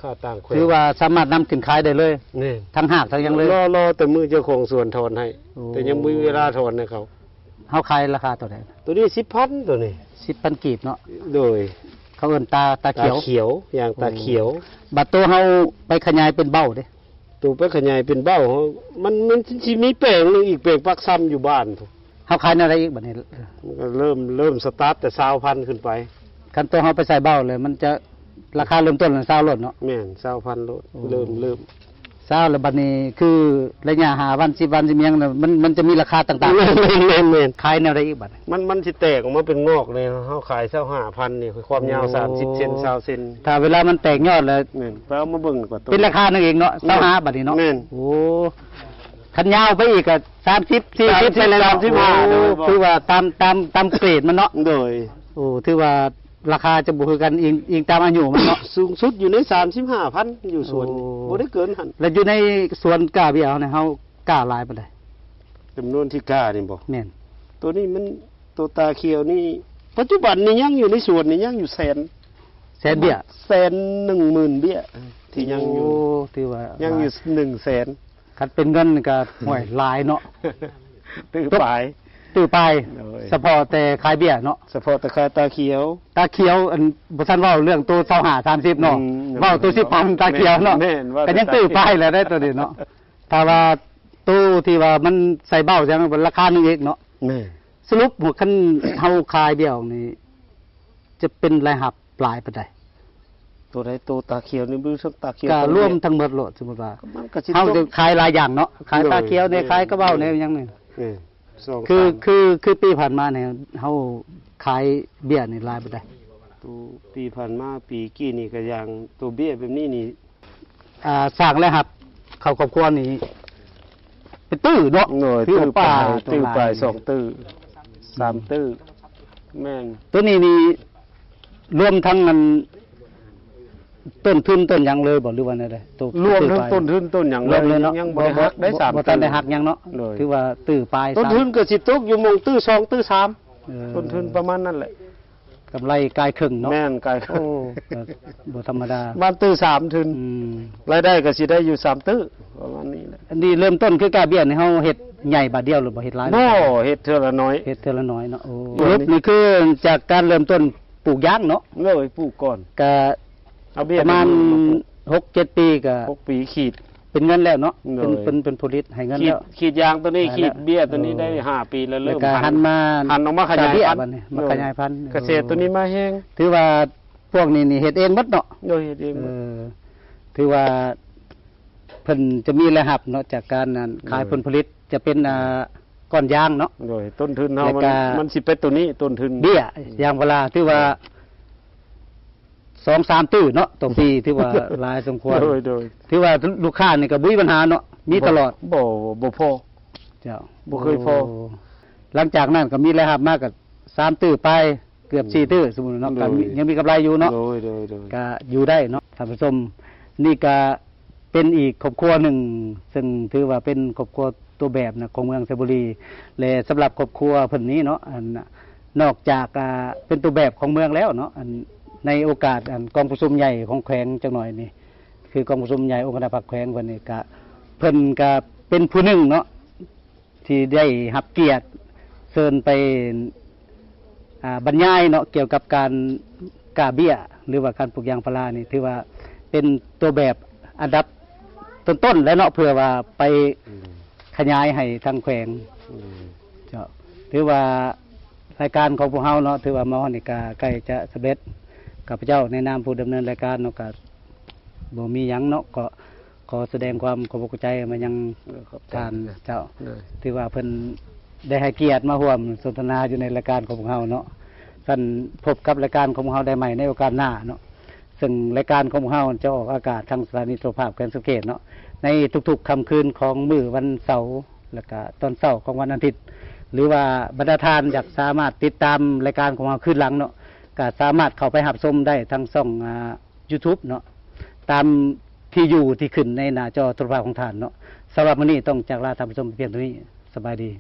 ຄ້າຕ່າງແຂວງ ຖືວ່າສາມາດນຳຂຶ້ນຂາຍໄດ້ເລີຍ. ແມ່ນ ທັງຮາກທັງຫຍັງເລີຍ. ລໍ ລໍແຕ່ມື້ເຈົ້າຂອງສວນຖອນໃຫ້. ໂອ້ ແຕ່ຍັງບໍ່ມີເວລາຖອນໃຫ້ເຂົາ. ເຮົາຂາຍລາຄາເທົ່າໃດ? ໂຕນີ້ສິບພັນ ໂຕນີ້ສິບພັນກີບເນາະ. ໂດຍ ເຂົາເອີ້ນຕາ ຕາຂຽວ ຕາຂຽວ ຢາງຕາຂຽວ. ໂອ້ ບັດໂຕເຮົາໄປຂະຫຍາຍເປັນເບົ້າເດ້? ໂຕໄປຂະຫຍາຍເປັນເບົ້າ ມັນ ມັນຊິມີແປງໜຶ່ງອີກ ແປງປາກຊຳຢູ່ບ້ານພຸ້ນ. ເຮົາຂາຍແນວໃດອີກບັດນີ້? ມັນກໍເລີ່ມ ເລີ່ມສະຕາດແຕ່ຊາວພັນຂຶ້ນໄປ. ຄັນໂຕເຮົາໄປໃສ່ເບົ້າແລ້ວ ມັນຈະລາຄາເລີ່ມຕົ້ນຊາວໂລດເນາະ. ແມ່ນ ຊາວພັນໂລດ. ໂອ້ ເລີ່ມ ເລີ່ມຊາວ ແລ້ວບັດນີ້ຄືໄລຍະຫ້າວັນ ສິບວັນ ຊິມີຫຍັງ ມັນ ມັນຈະມີລາຄາຕ່າງໆ. ແມ່ນໆໆໆ. ຂາຍແນວໃດອີກບັດນີ້? ມັນ ມັນຊິແຕກອອກມາເປັນງອກເລີຍ ເຮົາຂາຍຊາວຫ້າພັນນີ້ ຄວາມຍາວ ໂອ້ ສາມສິບເຊັນ ຊາວເຊັນ. ຖ້າເວລາມັນແຕກຍອດແລ້ວ ແມ່ນ ໄປເອົາມາເບິ່ງກ່ອນ ເປັນລາຄາໜຶ່ງອີກເນາະ. ແມ່ນ ຊາວຫ້າບັດນີ້ເນາະ. ແມ່ນ ໂອ້ ຄັນຍາວໄປອີກກໍສາມສິບ ສີ່ສິບ ສາມສິບ ໄປແລ້ວເນາະ. ສາມສິບຫ້າ ໂອ້ ໂດຍ ຖືວ່າຕາມ ຕາມ ຕາມເກຣດມັນເນາະ. ໂດຍ ໂອ້ ຖືວ່າ ລາຄາຈະບໍ່ຄືກັນ ອີງ ອີງຕາມອາຍຸມັນເນາະ. ສູງສຸດຢູ່ໃນສາມສິບຫ້າພັນ ຢູ່ສວນນີ້ ໂອ້ ບໍ່ໄດ້ເກີນຫັ້ນ. ແລ້ວຢູ່ໃນສວນກ້າເບ້ຍເຮົານີ້ ເຮົາກ້າຫຼາຍປານໃດ? ຈຳນວນທີ່ກ້ານີ້ບໍ່? ແມ່ນ. ໂຕນີ້ມັນ ໂຕຕາຂຽວນີ້ ປັດຈຸບັນນີ້ຍັງຢູ່ໃນສວນນີ້ ຍັງຢູ່ແສນ ແສນເບ້ຍ ແສນໜຶ່ງໝື່ນເບ້ຍທີ່ຍັງຢູ່ ໂອ້ ຖືວ່າຍັງຢູ່ ຫຼາຍ ໜຶ່ງແສນ. ຄັນເປັນເງິນກໍ ໂອ້ຍ ຫຼາຍເນາະ ຕື້ປາຍ ຕື້ປາຍ. ໂດຍ ສະເພາະແຕ່ຂາຍເບ້ຍເນາະ ສະເພາະແຕ່ຂາຍຕາຂຽວ ຕາຂຽວ. ອັນ ບໍ່ທັນເວົ້າເລື່ອງໂຕຊາວຫ້າ ສາມສິບເນາະ ອືມ ເວົ້າໂຕສິບພັນຕາຂຽວເນາະ ແມ່ນ ກໍຍັງຕື້ປາຍແລ້ວໄດ໋ໂຕນີ້ເນາະ. ຖ້າວ່າໂຕທີ່ວ່າມັນໃສ່ເບົ້າຈັ່ງ ລາຄາໜຶ່ງອີກເນາະ. ແມ່ນ. ສະຫຼຸບ ຄັນເຮົາຂາຍເບ້ຍນີ້ ຈະເປັນລາຍຮັບຫຼາຍປານໃດ? ໂຕໃດ? ໂຕຕາຂຽວນີ້ ບໍ່ທັງຕາຂຽວ ກໍລວມທັງໝົດໂລດ. ສົມມຸດວ່າ ເຮົາຈະຂາຍຫຼາຍຢ່າງເນາະ ຂາຍຕາຂຽວແດ່ ໂດຍ ຂາຍກະເບົ້າແດ່ ແມ່ນ ຫຍັງນີ້ ແມ່ນ ຄື ຄື ຄືປີຜ່ານມານີ້ ເຮົາຂາຍເບ້ຍນີ້ຫຼາຍປານໃດ? ໂຕປີຜ່ານມາ ປີກີ້ນີ້ກໍຢ່າງ ໂຕເບ້ຍແບບນີ້ນີ້ ອ່າ ສ້າງລາຍຮັບເຂົ້າຄອບຄົວນີ້ເປັນຕື້ເນາະ. ໂດຍ ຖືວ່າປ້າ ຕື້ປາຍ ສອງຕື້ ສາມຕື້. ແມ່ນ. ໂຕນີ້ນີ້ລວມທັງອັນ ຕົ້ນທຶນຕົ້ນຫຍັງເລີຍບໍ່ ຫຼືວ່າແນວໃດ? ໂຕ ລວມທັງຕົ້ນທຶນຕົ້ນຫຍັງເລີຍ ຍັງບໍ່ໄດ້ຫັກໄດ້ສາມ ບໍ່ທັນໄດ້ຫັກຫຍັງເນາະ. ໂດຍ ຖືວ່າຕື້ປາຍ ຕົ້ນທຶນກໍຊິຕົກຢູ່ໝ່ອງຕື້ສອງ ຕື້ສາມ ເອີ ຕົ້ນທຶນປະມານນັ້ນແຫຼະ. ກຳໄລກາຍເຄິ່ງເນາະ. ແມ່ນ ກາຍເຄິ່ງ. ໂອ້ ກໍບໍ່ທຳມະດາ ປະມານຕື້ສາມທຶນ. ອືມ ລາຍໄດ້ກໍຊິໄດ້ຢູ່ສາມຕື້ ປະມານນີ້ແຫຼະ. ອັນນີ້ເລີ່ມຕົ້ນຄືກ້າເບ້ຍນີ້ ເຮົາເຮັດໃຫຍ່ບາດດຽວ ຫຼືບໍ່ເຮັດຫຼາຍ? ບໍ່ ເຮັດເທື່ອລະໜ້ອຍ ເຮັດເທື່ອລະໜ້ອຍເນາະ. ໂອ້ ໂດຍ ຫຼຸບນີ້ຄືຈາກການເລີ່ມຕົ້ນປູກຢາງເນາະ. ໂດຍ ປູກກ່ອນ ກະ ເອົາເບ້ຍ ປະມານ ປະມານຫົກເຈັດປີ ກະຫົກປີ ຂີດ ເປັນເງິນແລ້ວເນາະ. ໂດຍ ເປັນ ເປັນ ເປັນຜະລິດໃຫ້ເງິນແລ້ວ. ຂີດຢາງໂຕນີ້ ຂີດເບ້ຍໂຕນີ້ໄດ້ຫ້າປີແລ້ວ ເລີ່ມຫັນ ມາຫັນອອກມາຂະຫຍາຍພັນ ກະເສດໂຕນີ້ມາແຮງ. ຖືວ່າພວກນີ້ນີ້ເຮັດເອງໝົດເນາະ. ໂດຍ ເຮັດເອງໝົດ. ເອີ ຖືວ່າເພິ່ນຈະມີລາຍຮັບເນາະ ຈາກການ ອັນ ຂາຍ ໂດຍ ຜົນຜະລິດ ຈະເປັນ ອ່າ ກ້ອນຢາງເນາະ. ໂດຍ ຕົ້ນທຶນເຮົາ ແລ້ວກໍ ມັນ ມັນຊິເປັນໂຕນີ້ ຕົ້ນທຶນເບ້ຍ ອືມ ຢາງພາລາ ຖືວ່າ ໂດຍ ສອງສາມຕື້ເນາະຕໍ່ປີ ຖືວ່າຫຼາຍສົມຄວນ. ໂດຍ ໂດຍ ຖືວ່າລູກຄ້ານີ້ກໍບໍ່ມີບັນຫາເນາະ ມີຕະຫຼອດ. ບໍ່ ບໍ່ພໍ. ເຈົ້າ ບໍ່ເຄີຍພໍ. ໂອ້ ຫຼັງຈາກນັ້ນກໍມີລາຍຮັບມາກໍສາມຕື້ປາຍ ເກືອບ ອືມ ສີ່ຕື້ ສົມມຸດເນາະ. ໂດຍ ກໍຍັງມີກຳໄລຢູ່ເນາະ. ໂດຍ ໂດຍ ໂດຍ ກໍຢູ່ໄດ້ເນາະທ່ານຜູ້ຊົມ. ນີ້ກໍເປັນອີກຄອບຄົວໜຶ່ງ ເຊິ່ງຖືວ່າເປັນຄອບຄົວຕົວແບບນະ ຂອງເມືອງໄຊບູລີ ແລະ ສຳລັບຄອບຄົວເພິ່ນນີ້ເນາະ ອັນ ນອກຈາກ ອ່າ ເປັນຕົວແບບຂອງເມືອງແລ້ວເນາະ ອັນ ໃນໂອກາດ ອັນ ກອງປະຊຸມໃຫຍ່ຂອງແຂວງຈັກໜ້ອຍນີ້ ຄືກອງປະຊຸມໃຫຍ່ອົງຄະນະພັກແຂວງເພິ່ນນີ້ ກະ ເພິ່ນກະເປັນຜູ້ໜຶ່ງເນາະ ທີ່ໄດ້ຮັບກຽດເຊີນໄປ ອ່າ ບັນຍາຍເນາະ ກ່ຽວກັບການກ້າເບ້ຍ ຫຼືວ່າການປູກຢາງພາລານີ້ ຖືວ່າເປັນຕົວແບບອັນດັບຕົ້ນໆແລ້ວເນາະ ເພື່ອວ່າໄປ ອືມ ຂະຫຍາຍໃຫ້ທາງແຂວງ. ອືມ ເຈົ້າ ຖືວ່າລາຍການຂອງພວກເຮົາເນາະ ຖືວ່າມາຮອດນີ້ກະໃກ້ຈະສຳເລັດ. ຂ້າພະເຈົ້າໃນນາມຜູ້ດຳເນີນລາຍການເນາະ ກະບໍ່ມີຫຍັງເນາະ ກໍ ຂໍສະແດງຄວາມຂອບອົກຂອບໃຈມາຍັງ ເອີ ຂອບໃຈ ທ່ານເຈົ້າ ໂດຍ ທີ່ວ່າເພິ່ນໄດ້ໃຫ້ກຽດມາຮ່ວມສົນທະນາຢູ່ໃນລາຍການຂອງພວກເຮົາເນາະ. ທ່ານພົບກັບລາຍການຂອງພວກເຮົາໄດ້ໃໝ່ໃນໂອກາດໜ້າເນາະ ເຊິ່ງລາຍການຂອງພວກເຮົາຈະອອກອາກາດທາງສະຖານີໂທລະພາບແຂວງສະຫວັນນະເຂດເນາະ ໃນທຸກໆຄ່ຳຄືນຂອງມື້ວັນເສົາ ແລ້ວກະຕອນເຊົ້າຂອງວັນອາທິດ ຫຼືວ່າບັນດາທ່ານຢາກສາມາດຕິດຕາມລາຍການຂອງເຮົາຄືນຫຼັງເນາະ ກະສາມາດເຂົ້າໄປຮັບຊົມໄດ້ທາງຊ່ອງ ອ່າ ຢູທູບເນາະ ຕາມທີ່ຢູ່ທີ່ຂຶ້ນໃນໜ້າຈໍໂທລະພາບຂອງທ່ານເນາະ. ສຳລັບມື້ນີ້ຕ້ອງຈາກລາທ່ານຜູ້ຊົມພຽງເທົ່ານີ້. ສະບາຍດີ.